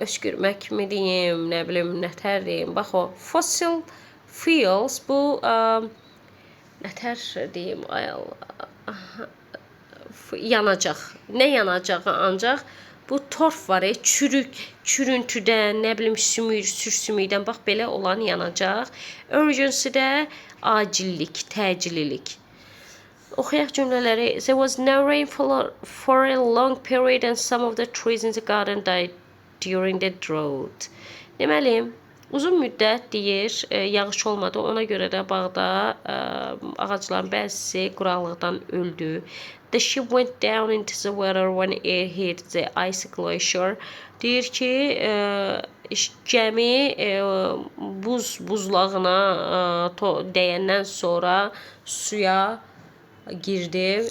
Öskürmək mi deyim, nə bilim, nətər deyim. Bax o fossil fuels bu nətər deyim, ay Allah, yanacaq. Nə yanacağı ancaq bu torf var, çürük, çürüntüdən, nə bilim, sümük, sürsümükdən bax belə olan yanacaq. Urgency də acillik, təcillilik. Oxuyaq cümlələri. There was no rain for a long period and some of the trees in the garden died during the drought. Deməli, uzun müddət deyir, yağış olmadı. Ona görə də bağda ağacların bəzisi quraqlıqdan öldü. The ship went down into the water when it hit the ice glacier. Deyir ki, gəmi buz buzlağına dəyəndən sonra suya girdi.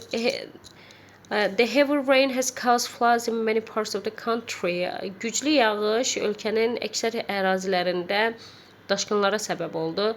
The heavy rain has caused floods in many parts of the country. Güclü yağış ölkənin əksər ərazilərində daşqınlara səbəb oldu.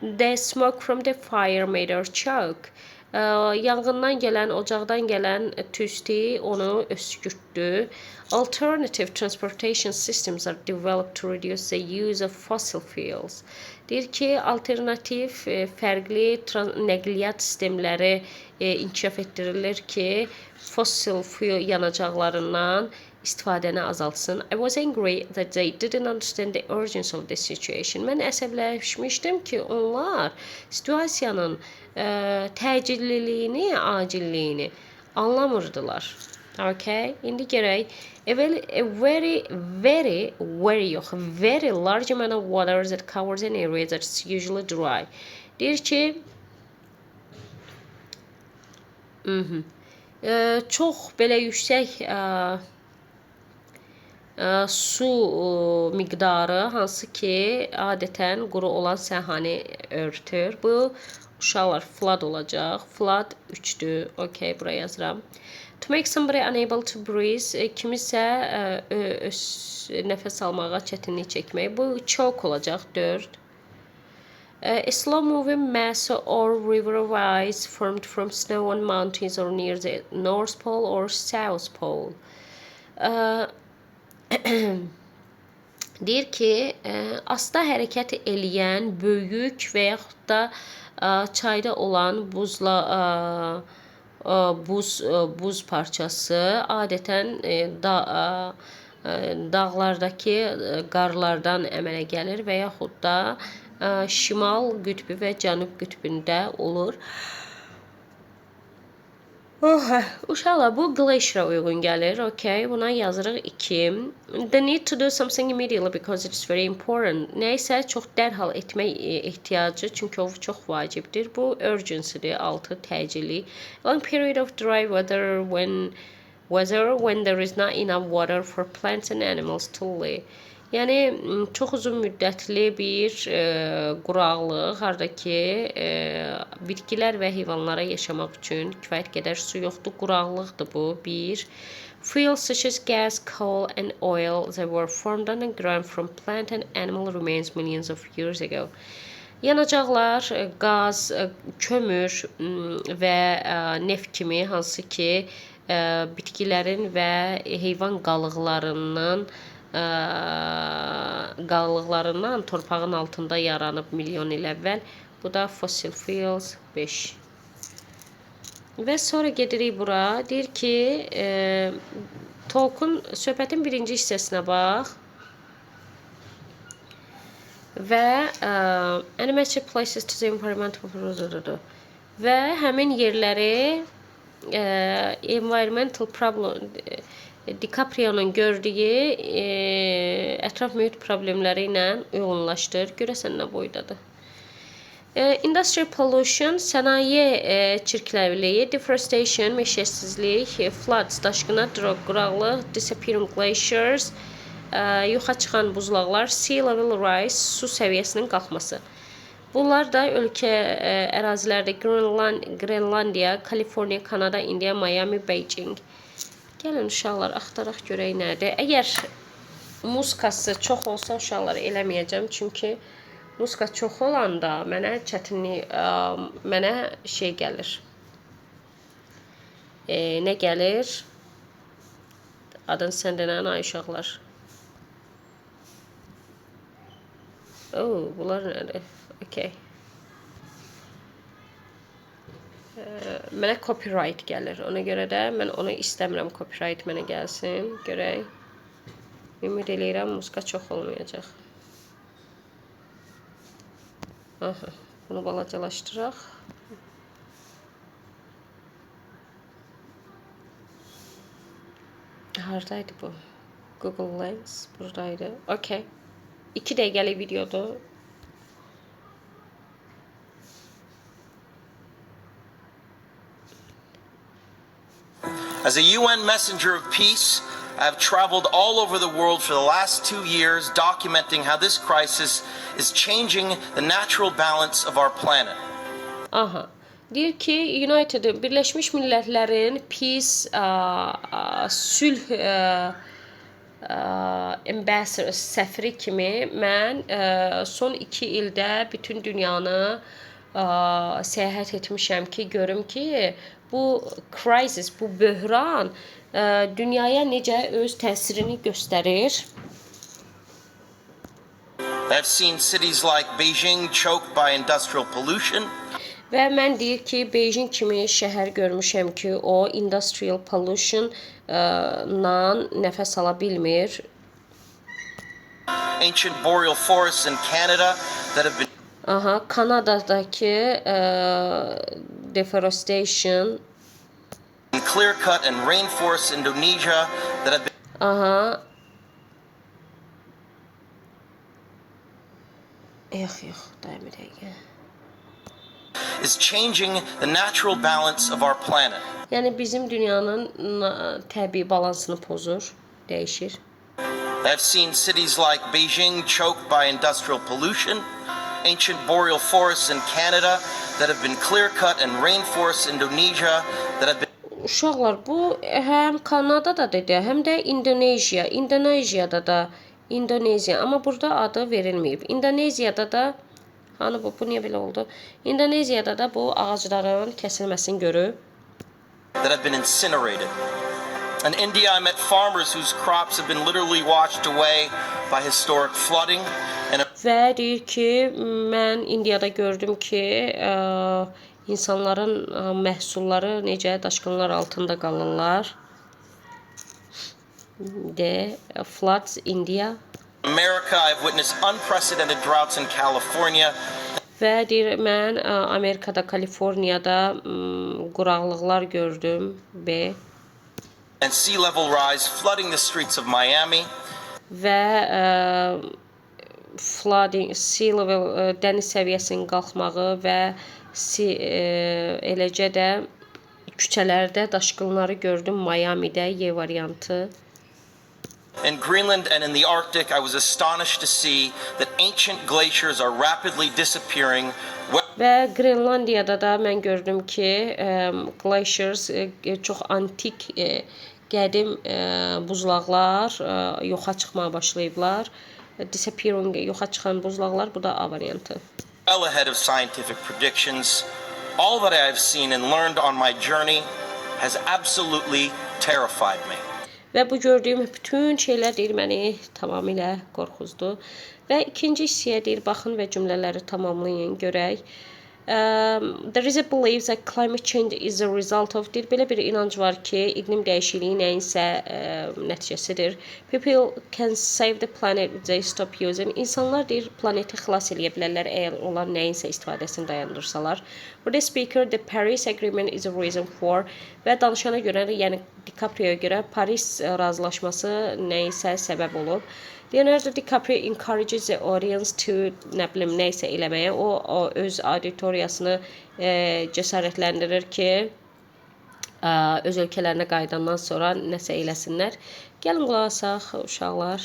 The smoke from the fire made her choke. Yanğından gələn, ocaqdan gələn tüstü onu öskürtdü. Alternative transportation systems are developed to reduce the use of fossil fuels. Deyir ki, alternativ, fərqli nəqliyyat sistemləri inkişaf etdirilir ki, fossil fuel yanacaqlarından istifadəni azaltsın. I was angry that they didn't understand the urgency of this situation. Mən əsəbləşmişdim ki, onlar situasiyanın təcilliliyini, acilliyini anlamırdılar. Okay, indi görək. A very, a very, very, very yox, very large amount of water that covers an area that's usually dry. Deyir ki, çox belə yüksək su miqdarı, hansı ki, adətən quru olan sahəni örtür. Bu uşaqlar flood olacaq. Flood 3-dür. Okay, buraya yazıram. To make somebody unable to breathe, kimisə nəfəs almağa çətinlik çəkmək. Bu choke olacaq. 4. A slow moving mass or river of ice formed from snow on mountains or near the North Pole or South Pole. Deyir ki, asta hərəkət eləyən böyük və yaxud da çayda olan buzla buz parçası adətən dağlardakı qarlardan əmələ gəlir və yaxud da şimal qütbü və cənub qütbündə olur. Oh, uşaqlar, bu glacier'a uyğun gəlir. Okay, buna yazırıq 2. The need to do something immediately because it's very important. Nəyisə çox dərhal etmək ehtiyacı, çünki o çox vacibdir. Bu urgency-dir, 6 təcili. Long period of dry weather when there is not enough water for plants and animals to live. Yəni çox uzun müddətli bir quraqlıq, harda ki, bitkilər və heyvanlara yaşamaq üçün kifayət qədər su yoxdur. Quraqlıqdır bu. 1. Fuels such as gas, coal and oil that were formed on the ground from plant and animal remains millions of years ago. Yanacaqlar, qaz, kömür və neft kimi, hansı ki, bitkilərin və heyvan qalıqlarından torpağın altında yaranıb milyon il əvvəl. Bu da fossil fuels 5. Və sonra gedirik bura. Deyir ki, talk'un söhbətin birinci hissəsinə bax. Və animated places to the environmental və həmin yerləri environmental problem DiCaprio-nun gördüyü ətraf mühit problemləri ilə uyğunlaşdır. Görəsən nə boydadır? Industrial pollution, sənaye çirkləvliyi, deforestation, meşəsizlik, floods, daşqına, drought, quraqlıq, disappearing glaciers, yoxa çıxan buzlaqlar, sea level rise, su səviyyəsinin qalxması. Bunlar da ölkə ərazilərdə Grenlandiya, Kaliforniya, Kanada, Indiya, Miami, Beijing. Gəlin uşaqlar, axtaraq görək nədir. Əgər muskası çox olsa uşaqlar eləməyəcəm, çünki muska çox olanda mənə çətinlik, mənə şey gəlir. Nə gəlir? Adını sən denən ay uşaqlar. Oh, bunlar nədir? Okay. Mənə copyright gəlir. Ona görə də mən onu istəmirəm copyright mənə gəlsin. Görək. Ümid eləyirəm muska çox olmayacaq. Aha, bunu balacalaşdıraq. Haradaydı bu? Google Lens buradaydı. Okay. 2 dəqiqəlik videodur. As a UN messenger of peace, I have traveled all over the world for the last 2 years documenting how this crisis is changing the natural balance of our planet. Aha. Deyir ki, United Birləşmiş Millətlərin Peace sülh ambassador səfiri kimi mən son 2 ildə bütün dünyanı səyahət etmişəm ki, görüm ki, bu crisis, bu böhran dünyaya necə öz təsirini göstərir. I've seen cities like Beijing choked by industrial pollution. Və mən deyir ki, Beijing kimi şəhər görmüşəm ki, o industrial pollution nan nəfəs ala bilmir. Ancient boreal forests in Canada that have been Aha, Kanadadakı deforestation, clear cut, and rainforests in Indonesia that have aha. Yox, yox, dayan bir dəqiqə. is changing the natural balance of our planet. Yəni bizim dünyanın təbii balansını pozur, dəyişir. I've seen cities like Beijing choked by industrial pollution, ancient boreal forests in Canada that have been clear cut, and rainforests in Indonesia that have been Uşaqlar, bu həm Kanadada dedi, həm də Indoneziya, İndoneziyada da İndoneziya, amma burada adı verilməyib. İndoneziyada da hani bu niyə belə oldu? İndoneziyada da bu ağacların kəsilməsini görüb. that have been incinerated. In India, I met farmers whose crops have been literally washed away by historic flooding. And Və deyir ki, mən İndiyada gördüm ki, insanların məhsulları necə daşqınlar altında qalırlar. D. Floods India. America, I've witnessed unprecedented droughts in California Və deyir, mən Amerikada, Kaliforniyada quraqlıqlar gördüm. B. and sea level rise flooding the streets of Miami. Və flooding, sea level, dəniz səviyyəsinin qalxmağı və eləcə də küçələrdə daşqınları gördüm Miamidə, Y variantı. In Greenland and in the Arctic, I was astonished to see that ancient glaciers are rapidly disappearing. Və Qrenlandiyada da mən gördüm ki, glaciers, çox antik, qədim buzlaqlar yoxa çıxmağa başlayıblar. Disappearing, yoxa çıxan buzlaqlar, bu da A variantı. Well ahead of scientific predictions. All that I have seen and learned on my journey has absolutely terrified me. Və bu gördüyüm bütün şeylər deyir məni tamamilə qorxuzdu. Və ikinci hissəyə deyir baxın və cümlələri tamamlayın görək. There is a belief that climate change is a result of, deyir belə bir inanc var ki, iqlim dəyişikliyi nəyinsə nəticəsidir. People can save the planet if they stop using. İnsanlar deyir planeti xilas eləyə bilərlər əgər onlar nəyinsə istifadəsini dayandırsalar. For the speaker, the Paris Agreement is a reason for, və danışana görə, yəni DiCaprio-ya görə Paris razılaşması nəyinsə səbəb olub. Leonardo DiCaprio encourages the audience to nə bilim nə isə eləməyə. O öz auditoriyasını cəsarətləndirir ki, öz ölkələrinə qayıdandan sonra nəsə eləsinlər. Gəlin qulaq asaq uşaqlar.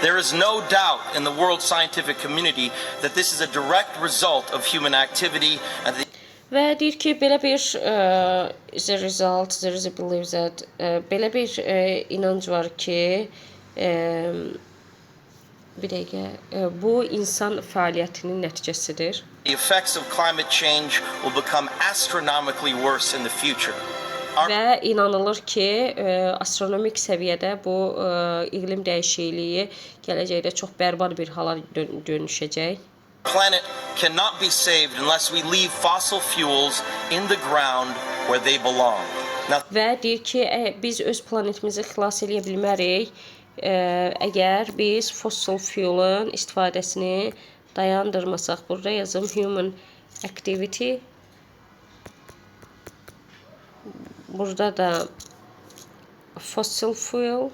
There is no doubt in the world scientific community that this is a direct result of human activity and the Və deyir ki, belə bir is a result, there is a belief that belə bir inanc var ki, bir dəqiqə, bu insan fəaliyyətinin nəticəsidir. Effects of climate change will become astronomically worse in the future. Our Və inanılır ki, astronomik səviyyədə bu iqlim dəyişikliyi gələcəkdə çox bərbad bir hala dönüşəcək. Planet cannot be saved unless we leave fossil fuels in the ground where they belong. Now, Və deyir ki, biz öz planetimizi xilas eləyə bilmərik, əgər biz fossil fuelın istifadəsini dayandırmasaq. Burada yazım human activity. Burada da fossil fuel.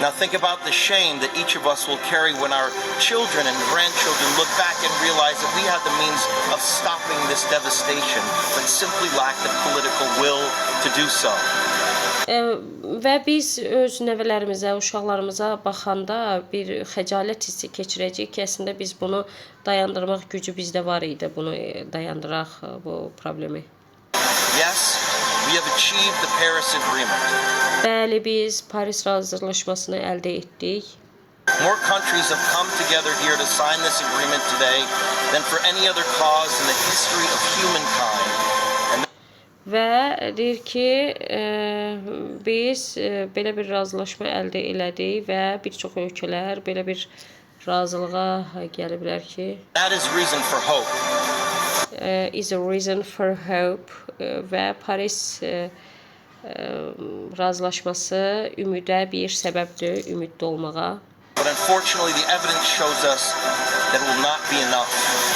Now think about the shame that each of us will carry when our children and grandchildren look back and realize that we had the means of stopping this devastation, but simply lacked the political will to do so. Və biz öz nəvələrimizə, uşaqlarımıza baxanda bir xəcalət hissi keçirəcəyik ki, əslində biz bunu dayandırmaq gücü bizdə var idi, bunu dayandıraq bu problemi. Yes, we have achieved the Paris Agreement. Bəli, biz Paris razılaşmasını əldə etdik. More countries have come together here to sign this agreement today than for any other cause in the history of humankind. And Və deyir ki, biz belə bir razılaşma əldə elədik və bir çox ölkələr belə bir razılığa gəliblər ki, That is reason for hope. Is a reason for hope və Paris razılaşması ümidə bir səbəbdir, ümidli olmağa. But unfortunately, the evidence shows us that it will not be enough.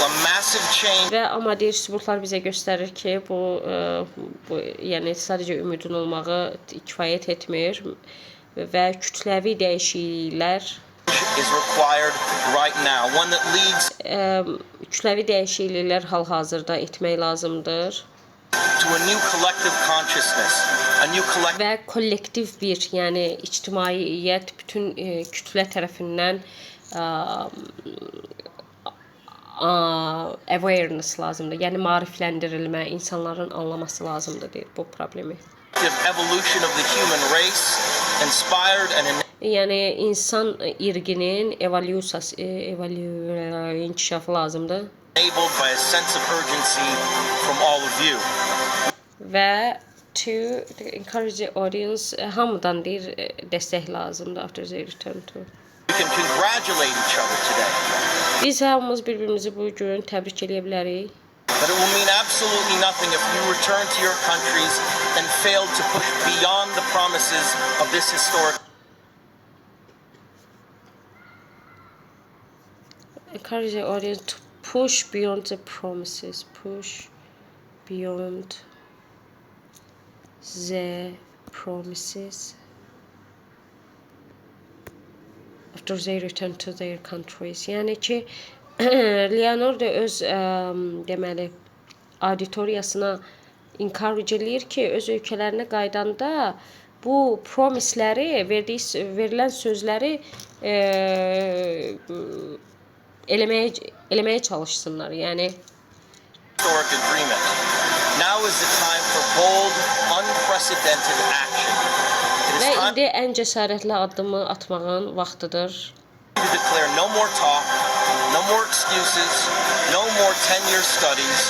A massive change Və amma deyir, sübutlar bizə göstərir ki, bu yəni sadəcə ümidin olmağı kifayət etmir və kütləvi dəyişikliklər is required right now, one that leads kütləvi dəyişikliklər hal-hazırda etmək lazımdır to a new collective consciousness, a new collective və kollektiv bir, yəni ictimaiyyət bütün kütlə tərəfindən awareness lazımdır. Yəni maarifləndirilmə, insanların anlaması lazımdır deyir bu problemi. evolution of the human race, inspired and Yəni insan irqinin evolyusiyası, inkişafı lazımdır enabled by a sense of urgency from all of you. Və to encourage the audience hamıdan deyir dəstək lazımdır after they return to. We can congratulate each other today, Biz hamımız bir-birimizi bu gün təbrik eləyə bilərik. But it will mean absolutely nothing if you return to your countries and fail to push beyond the promises of this historic Encourage the audience to push beyond the promises. Push beyond the promises after they return to their countries. Yəni ki, Leonardo öz deməli auditoriyasına encourage eləyir ki, öz ölkələrinə qayıdanda bu promisləri, verdiyi verilən sözləri eləməyə çalışsınlar. Yəni historic agreement. Now is the time for bold, unprecedented action. It is və time indi ən cəsarətli addımı atmağın vaxtıdır. To declare no more talk, no more excuses, no more 10-year studies.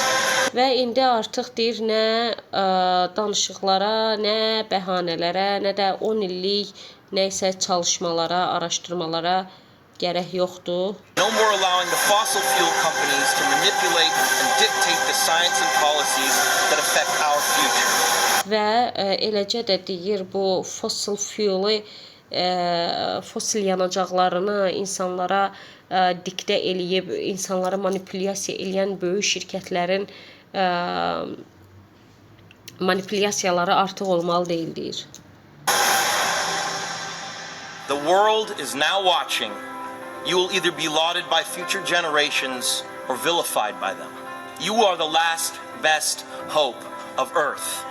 Və indi artıq deyir nə danışıqlara, nə bəhanələrə, nə də 10 illik nə isə çalışmalara, araşdırmalara gərək yoxdur. No more allowing the fossil fuel companies to manipulate and dictate the science and policies that affect our future. Və eləcə də deyir bu fossil fuelu, fosil yanacaqlarını insanlara diktə eləyib, insanlara manipulyasiya eləyən böyük şirkətlərin manipulyasiyaları artıq olmalı deyil deyir. The world is now watching. You will either be lauded by future generations or vilified by them. You are the last best hope of Earth.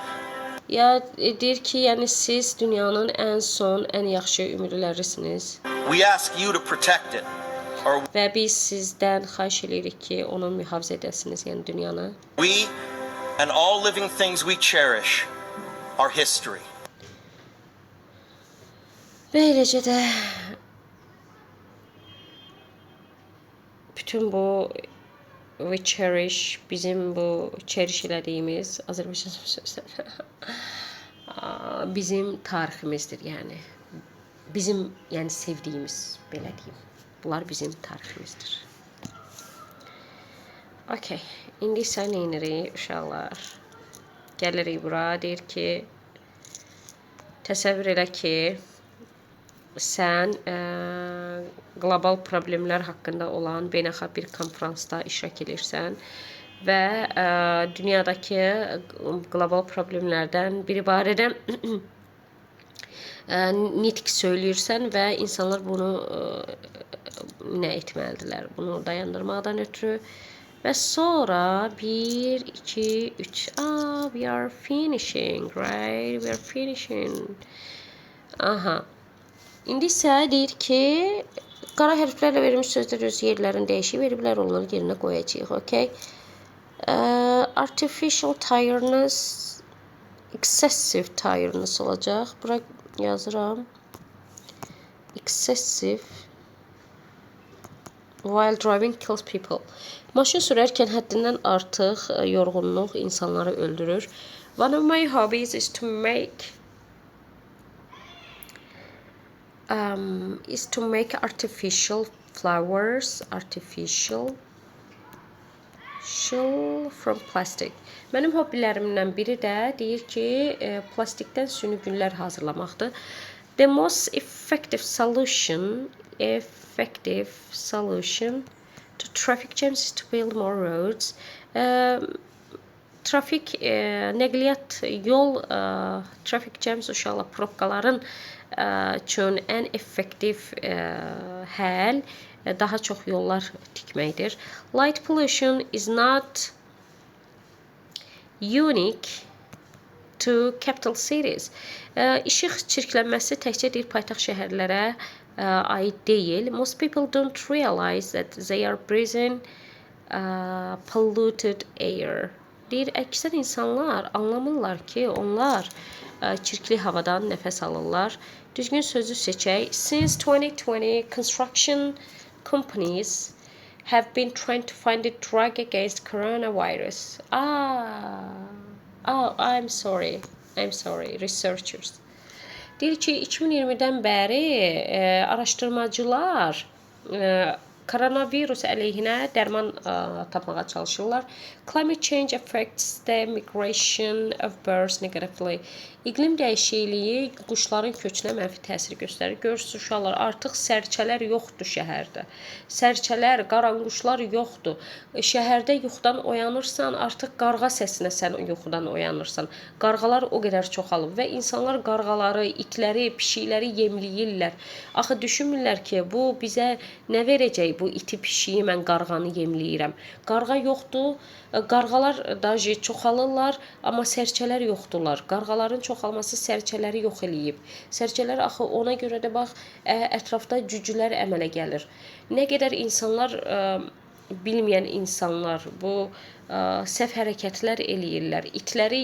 Ya deyir ki, yəni siz dünyanın ən son, ən yaxşı ümidlərisiniz We ask you to protect it, or və biz sizdən xahiş eləyirik ki, onu mühafizə edəsiniz, yəni dünyanı. we and all living things we cherish are history. Və eləcə də bütün bu we cherish, bizim bu cherish elədiyimiz Azərbaycan sözləri bizim tariximizdir, yəni. Bizim, yəni sevdiyimiz, belə deyim. Bunlar bizim tariximizdir. Okay, indi isə nə edirik uşaqlar? Gəlirik bura, deyir ki, təsəvvür elə ki, sən qlobal problemlər haqqında olan beynəlxalq bir konfransda iştirak edirsən və dünyadakı qlobal problemlərdən biri barədə nitq söyləyirsən və insanlar bunu nə etməlidirlər? Bunu dayandırmaqdan ötürü və sonra 1 2 3. Ah, we are finishing, right? We are finishing. Aha. İndi isə deyir ki, qara hərflərlə verilmiş sözlər öz yerlərini dəyişib veriblər, onları yerinə qoyacağıq, okay? Artificial tiredness, excessive tiredness olacaq. Bura yazıram. Excessive while driving kills people. Maşın sürərkən həddindən artıq yorğunluq insanları öldürür. One of my hobbies is to make is to make artificial flowers, artificial from plastic. Mənim hobbilərimdən biri də deyir ki, plastikdən süni güllər hazırlamaqdır. The most effective solution to traffic jams is to build more roads. Trafik, nəqliyyat, yol, traffic jams uşaqlar probkaların üçün ən effektiv həll daha çox yollar tikməkdir. Light pollution is not unique to capital cities. İşıq çirklənməsi təkcə deyir paytaxt şəhərlərə aid deyil. Most people don't realize that they are breathing polluted air. Deyir, əksər insanlar anlamırlar ki, onlar çirkli havadan nəfəs alırlar. Düzgün sözü seçək. Since 2020, construction companies have been trying to find a drug against coronavirus. Ah, oh, I'm sorry. I'm sorry, researchers. Deyir ki, 2020-dən bəri araşdırmacılar koronavirus əleyhinə dərman tapmağa çalışırlar. Climate change affects the migration of birds negatively. İqlim dəyişikliyi quşların köçünə mənfi təsir göstərir. Görürsünüz uşaqlar, artıq sərçələr yoxdur şəhərdə. Sərçələr, qaranquşlar yoxdur. Şəhərdə yuxudan oyanırsan, artıq qarğa səsinə sən yuxudan oyanırsan. Qarğalar o qədər çoxalıb və insanlar qarğaları, itləri, pişikləri yemləyirlər. Axı düşünmürlər ki, bu bizə nə verəcək bu iti, pişiyi mən qarğanı yemləyirəm. Qarğa yoxdur. Qarğalar daji çoxalırlar, amma sərçələr yoxdurlar. Qarğaların çoxalması sərçələri yox eləyib. Sərçələr axı ona görə də bax ətrafda cücülər əmələ gəlir. Nə qədər insanlar bilməyən insanlar bu səhv hərəkətlər eləyirlər. İtləri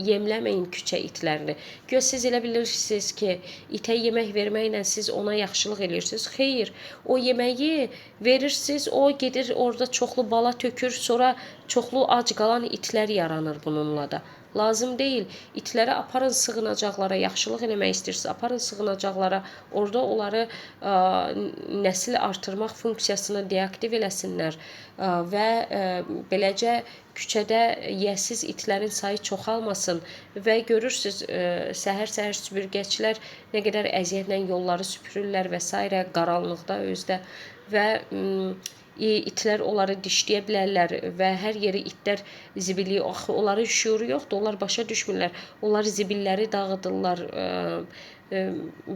yemləməyin, küçə itlərini. Güya siz elə bilirsiniz ki, itə yemək verməklə siz ona yaxşılıq eləyirsiniz. Xeyr, o yeməyi verirsiniz, o gedir orada çoxlu bala tökür, sonra çoxlu ac qalan itlər yaranır bununla da. Lazım deyil. İtləri aparın sığınacaqlara, yaxşılıq eləmək istəyirsiniz, aparın sığınacaqlara. Orada onları nəsil artırmaq funksiyasını deaktiv eləsinlər və beləcə küçədə yiyəsiz itlərin sayı çoxalmasın və görürsüz səhər-səhər süpürgəçilər nə qədər əziyyətlə yolları süpürürlər və sairə qaranlıqda özdə və itlər onları dişləyə bilərlər və hər yeri itlər zibili, axı onların şüuru yoxdur, onlar başa düşmürlər. Onlar zibilləri dağıdırlar.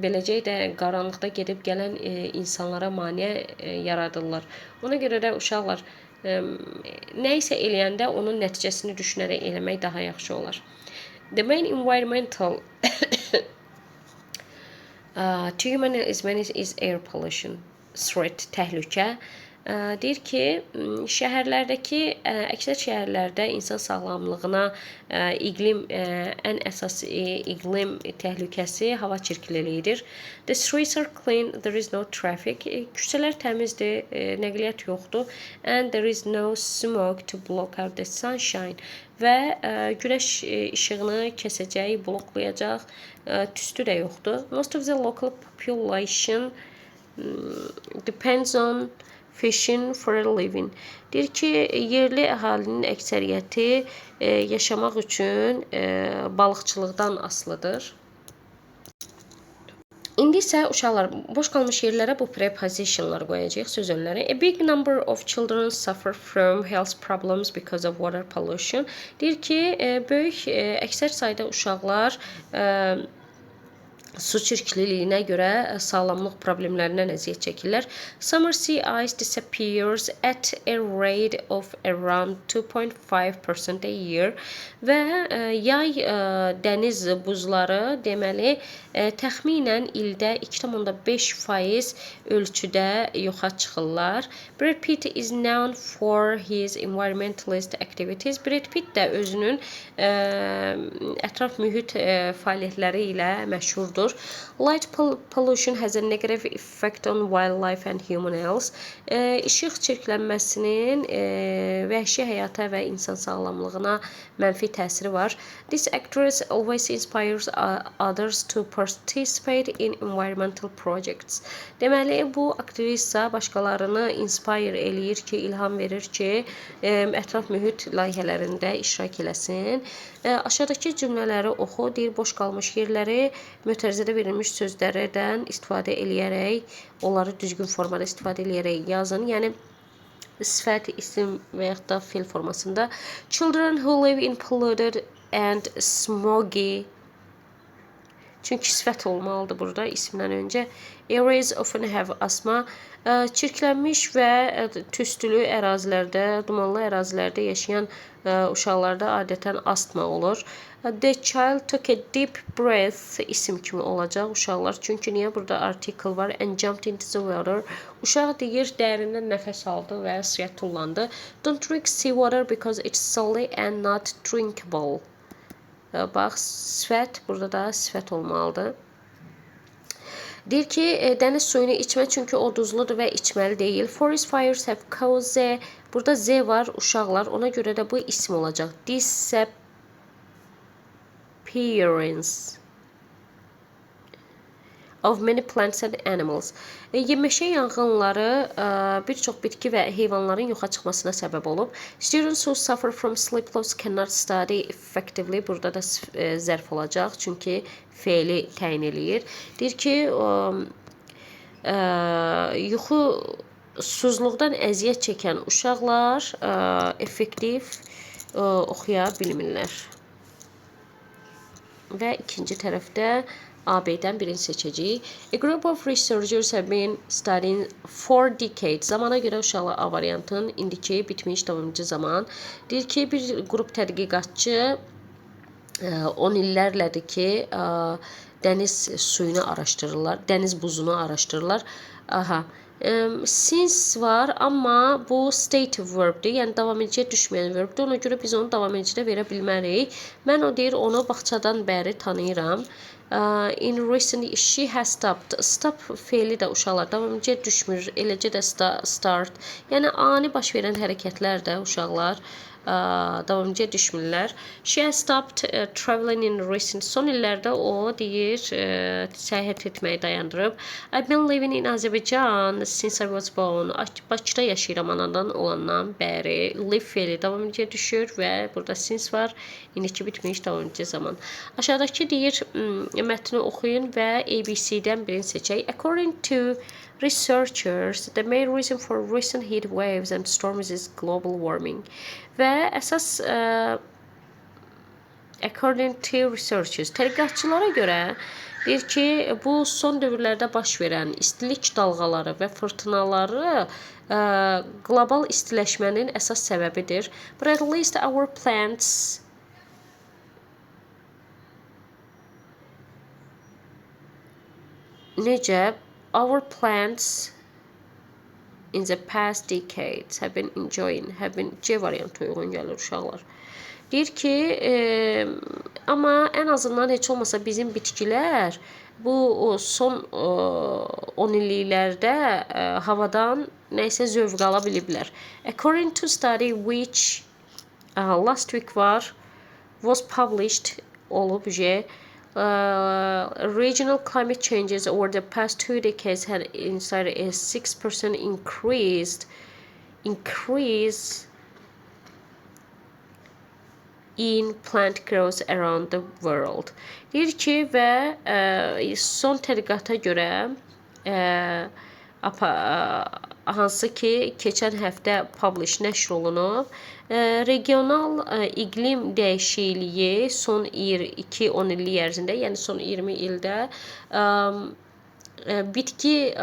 Beləcə də qaranlıqda gedib gələn insanlara maneə yaradırlar. Ona görə də uşaqlar nə isə eləyəndə onun nəticəsini düşünərək eləmək daha yaxşı olar. The main environmental to human is many is air pollution. Threat, təhlükə. Deyir ki, şəhərlərdəki əksər şəhərlərdə insan sağlamlığına iqlim ən əsas iqlim təhlükəsi hava çirkliliyidir. The streets are clean, there is no traffic. Küçələr təmizdir, nəqliyyat yoxdur. And there is no smoke to block out the sunshine. Və günəş işığını kəsəcək, bloklayacaq tüstü də yoxdur. Most of the local population depends on fishing for a living. Deyir ki, yerli əhalinin əksəriyyəti yaşamaq üçün balıqçılıqdan asılıdır. İndi isə uşaqlar boş qalmış yerlərə bu prepositionlar qoyacağıq, söz önləri. A big number of children suffer from health problems because of water pollution. Deyir ki, böyük əksər sayda uşaqlar su çirkliliyinə görə sağlamlıq problemlərindən əziyyət çəkirlər. Summer sea ice disappears at a rate of around 2.5% a year və yay dəniz buzları deməli təxminən ildə 2.5% ölçüdə yoxa çıxırlar. Brad Pitt is known for his environmentalist activities. Brad Pitt də özünün ətraf mühit fəaliyyətləri ilə məşhurdur. odur. Light pollution has a negative effect on wildlife and human health. İşıq çirklənməsinin vəhşi həyata və insan sağlamlığına mənfi təsiri var. This actress always inspires others to participate in environmental projects. Deməli, bu aktrisa başqalarını inspire eləyir ki, ilham verir ki, ətraf mühit layihələrində iştirak eləsin. Aşağıdakı cümlələri oxu, deyir, boş qalmış yerləri mötərizədə verilmiş sözlərdən istifadə eləyərək, onları düzgün formada istifadə eləyərək yazın. Yəni, sifət, isim və yaxud da fe'l formasında. Children who live in polluted and smoggy. Çünki sifət olmalıdır burada isimdən öncə. Areas often have asthma. Çirklənmiş və tüstülü ərazilərdə, dumanlı ərazilərdə yaşayan uşaqlarda adətən astma olur. The child took a deep breath isim kimi olacaq uşaqlar. Çünki niyə burada article var? And jumped into the water. Uşaq deyir, dərindən nəfəs aldı və suya tullandı. Don't drink seawater because it's salty and not drinkable. Bax, sifət, burada da sifət olmalıdır. Deyir ki, dəniz suyunu içmə, çünki o duzludur və içməli deyil. Forest fires have caused. Burada Z var, uşaqlar. Ona görə də bu isim olacaq. Disappearance of many plants and animals. Meşə yanğınları bir çox bitki və heyvanların yoxa çıxmasına səbəb olub. Students who suffer from sleep loss cannot study effectively. Burada da zərf olacaq, çünki feili təyin eləyir. Deyir ki, yuxusuzluqdan əziyyət çəkən uşaqlar effektiv oxuya bilmirlər. Və ikinci tərəfdə A, B-dən birini seçəcəyik. A group of researchers have been studying for decades. Zamana görə uşaqlar A variantının indiki bitmiş davamcı zaman. Deyir ki, bir qrup tədqiqatçı 10 illərlədir ki, dəniz suyunu araşdırırlar, dəniz buzunu araşdırırlar. Aha. Since var, amma bu stative verbdir, yəni davam ediciyə düşməyən verbdir. Ona görə biz onu davam edicidə verə bilmərik. Mən o deyir, onu bağçadan bəri tanıyıram. In recent she has stopped. Stop feili də uşaqlar davam ediciyə düşmür. Eləcə də start. Yəni ani baş verən hərəkətlər də uşaqlar davamcıya düşmürlər. She has stopped traveling in recent. Son illərdə o deyir, səyahət etməyi dayandırıb. I've been living in Azerbaijan since I was born. Bakıda yaşayıram anadan olandan bəri. Live feili davamcıya düşür və burada since var. İndiki bitmiş davamcı zaman. Aşağıdakı deyir, mətni oxuyun və ABC-dən birini seçək. According to researchers, the main reason for recent heat waves and storms is global warming. Və əsas according to researchers, tədqiqatçılara görə deyir ki, bu son dövrlərdə baş verən istilik dalğaları və fırtınaları qlobal istiləşmənin əsas səbəbidir. But at least our plants necə? Our plants in the past decades have been enjoying, have been C variantı uyğun gəlir uşaqlar. Deyir ki, amma ən azından heç olmasa bizim bitkilər bu o son 10 illiklərdə havadan nə isə zövq ala biliblər. According to study which last week var, was published olub J. Regional climate changes over the past 2 decades had incited a 6% increase in plant growth around the world. Deyir ki, və son tədqiqata görə hansı ki, keçən həftə publish nəşr olunub, regional iqlim dəyişikliyi son 2 10 illik ərzində, yəni son 20 ildə bitki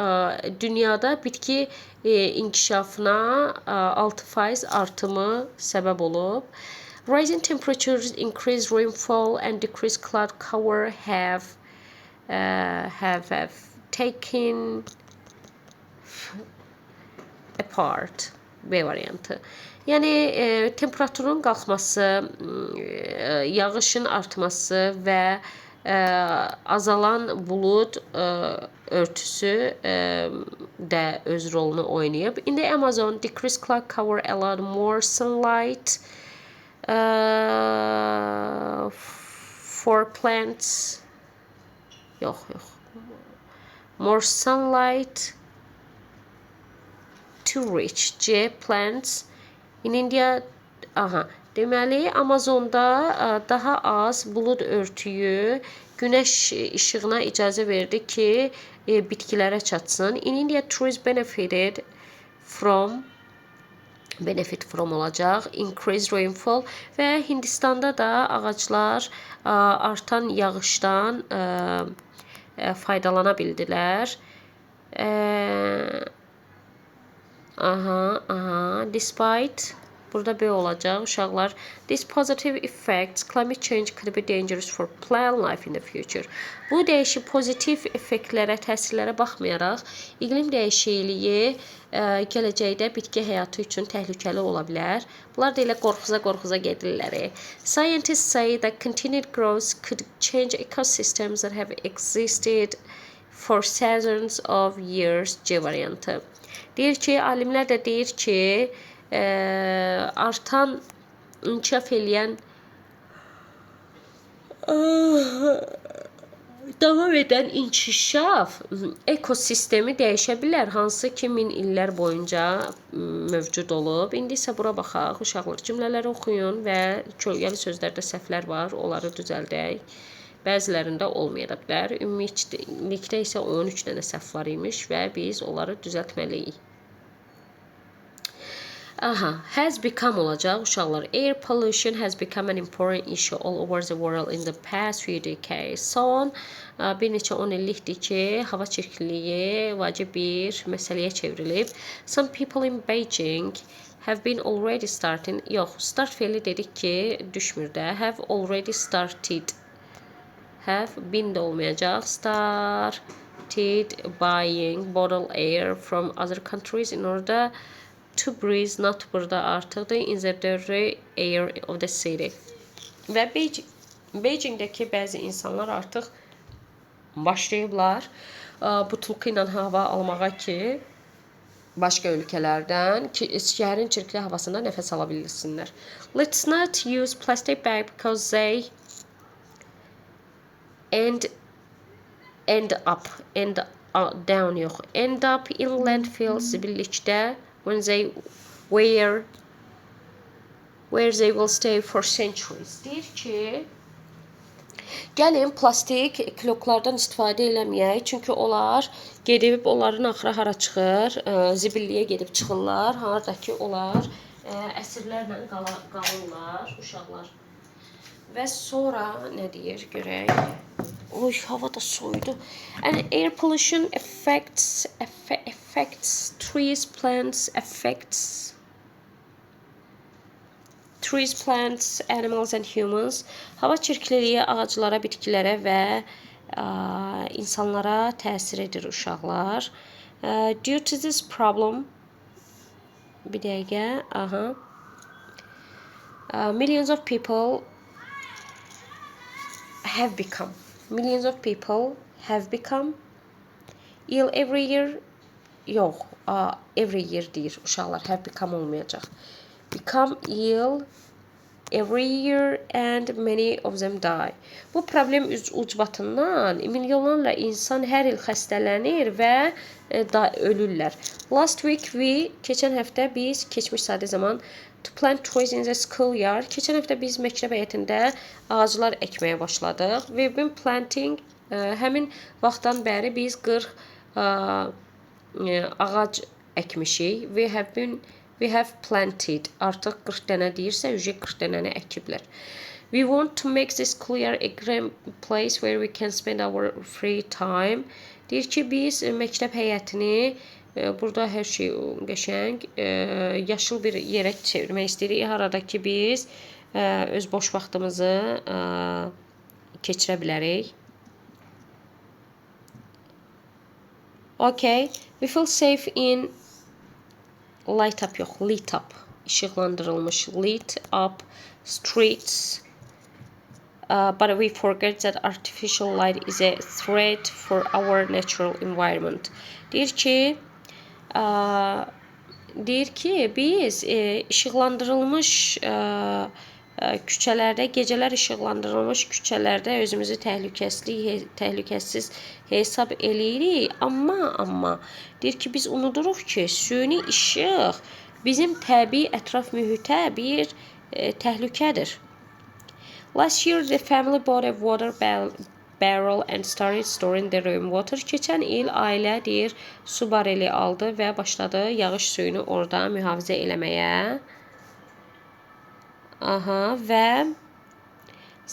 dünyada bitki inkişafına 6% artımı səbəb olub. Rising temperatures, increased rainfall and decreased cloud cover have taken apart. B variantı. Yəni temperaturun qalxması, yağışın artması və Azalan bulud örtüsü də öz rolunu oynayıb. In the Amazon, decreased cloud cover allowed more sunlight for plants. Yox, yox. More sunlight to reach C plants in India. Aha. Deməli, Amazonda daha az bulud örtüyü günəş işığına icazə verdi ki, bitkilərə çatsın. In India, trees benefited from benefit from olacaq. Increased rainfall və Hindistanda da ağaclar artan yağışdan faydalana bildilər. Aha, aha. Despite burada B olacaq uşaqlar. These positive effects, climate change could be dangerous for plant life in the future. Bu dəyişik pozitiv effektlərə, təsirlərə baxmayaraq, iqlim dəyişikliyi gələcəkdə bitki həyatı üçün təhlükəli ola bilər. Bunlar da elə qorxuza-qorxuza gedirlər. Scientists say that continued growth could change ecosystems that have existed for thousands of years. C variantı. Deyir ki, alimlər də deyir ki, artan, inkişaf eləyən, davam edən inkişaf ekosistemi dəyişə bilər, hansı ki min illər boyunca mövcud olub. İndi isə bura baxaq, uşaqlar, cümlələri oxuyun və kölgəli sözlərdə səhvlər var, onları düzəldək. Bəzilərində olmaya da bilər. Ümumilikdə isə 13 dənə səhv var imiş və biz onları düzəltməliyik. Aha, has become olacaq uşaqlar. Air pollution has become an important issue all over the world in the past few decades. Son bir neçə 10 illikdir ki, hava çirkliliyi vacib bir məsələyə çevrilib. Some people in Beijing have been already starting. Yox, start feili dedik ki, düşmür də. Have already started. Have been də olmayacaq. Started buying bottled air from other countries in order to breathe, not burada artıqdır, in the dirty air of the city. Və Beijingdəki bəzi insanlar artıq başlayıblar butulka ilə hava almağa ki, başqa ölkələrdən ki, şəhərin çirkli havasında nəfəs ala bilsinlər. Let's not use plastic bag because they end up, end down yox, end up in landfills zibillikdə when they where they will stay for centuries. Deyir ki, gəlin plastik kloklardan istifadə eləməyək, çünki onlar gedib onların axırı hara çıxır? Zibilliyə gedib çıxırlar, harda ki onlar əsrlərlə qalırlar uşaqlar. Və sonra nə deyir görək? Oy, hava da soyudu. And air pollution affects trees, plants, affects trees, plants, animals and humans. Hava çirkliliyi ağaclara, bitkilərə və insanlara təsir edir uşaqlar. Due to this problem, bir dəqiqə, aha. Millions of people have become. Millions of people have become ill every year. Yox, every year deyir uşaqlar. Have become olmayacaq. Become ill every year and many of them die. Bu problem ucbatından milyonlarla insan hər il xəstələnir və ölürlər. Last week we, keçən həftə biz, keçmiş sadə zaman, to plant trees in the schoolyard. Keçən həftə biz məktəb həyətində ağaclar əkməyə başladıq. We've been planting, həmin vaxtdan bəri biz 40 ağac əkmişik. We have planted. Artıq 40 dənə deyirsə, 40 dənəni əkiblər. We want to make this schoolyard a great place where we can spend our free time. Deyir ki, biz məktəb həyətini burada hər şey qəşəng, yaşıl bir yerə çevirmək istəyirik. Harada ki, biz öz boş vaxtımızı keçirə bilərik. Okay, we feel safe in light up yox, lit up, işıqlandırılmış, lit up streets. But we forget that artificial light is a threat for our natural environment. Deyir ki, deyir ki, biz işıqlandırılmış küçələrdə, gecələr işıqlandırılmış küçələrdə özümüzü təhlükəsiz hesab eləyirik. Amma deyir ki, biz unuduruq ki, süni işıq bizim təbii ətraf mühitə bir təhlükədir. Last year the family bought a water barrel and started storing the rainwater. Keçən il ailə deyir su bareli aldı və başladı yağış suyunu orada mühafizə eləməyə. Aha, və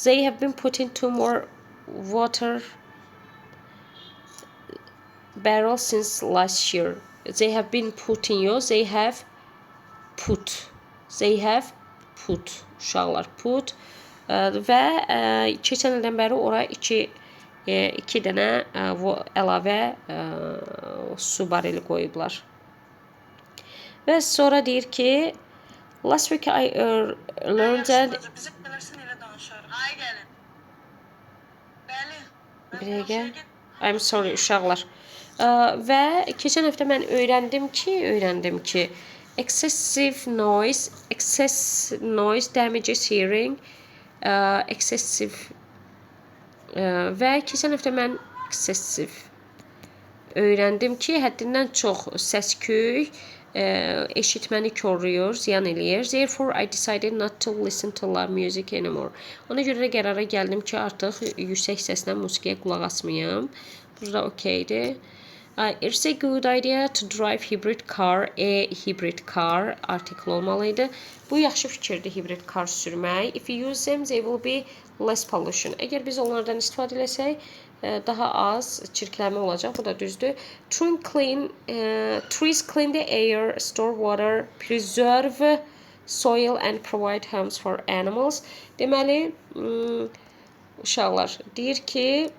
they have been putting two more water barrels since last year. They have been putting, yo, they have put. They have put. Uşaqlar put. Və keçən ildən bəri ora iki dənə əlavə su bareli qoyublar. Və sonra deyir ki, last week I learned that. Bir dəqiqə. I'm sorry uşaqlar. Və keçən həftə mən öyrəndim ki, excessive noise, excess noise damages hearing, excessive və keçən həftə mən excessive öyrəndim ki, həddindən çox səs-küy eşitməni korlayır, ziyan eləyir. Therefore, I decided not to listen to loud music anymore. Ona görə də qərara gəldim ki, artıq yüksək səslə musiqiyə qulaq asmayım. Burada okeydir. It's a good idea to drive hybrid car. A hybrid car article olmalıydı. Bu yaxşı fikirdir hibrid car sürmək. If you use them, there will be less pollution. Əgər biz onlardan istifadə eləsək, daha az çirklənmə olacaq. Bu da düzdür. Trees clean the air, store water, preserve soil and provide homes for animals. Deməli, uşaqlar deyir ki,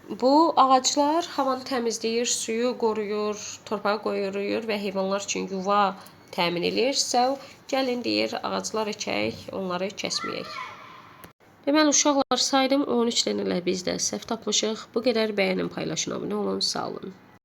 bu ağaclar havanı təmizləyir, suyu qoruyur, torpağı qoruyur və heyvanlar üçün yuva təmin eləyir. So, gəlin deyir, ağaclar əkək, onları kəsməyək. Deməli, uşaqlar saydım 13 dənə elə biz də səhv tapmışıq. Bu qədər bəyənin, paylaşın, abunə olun, sağ olun.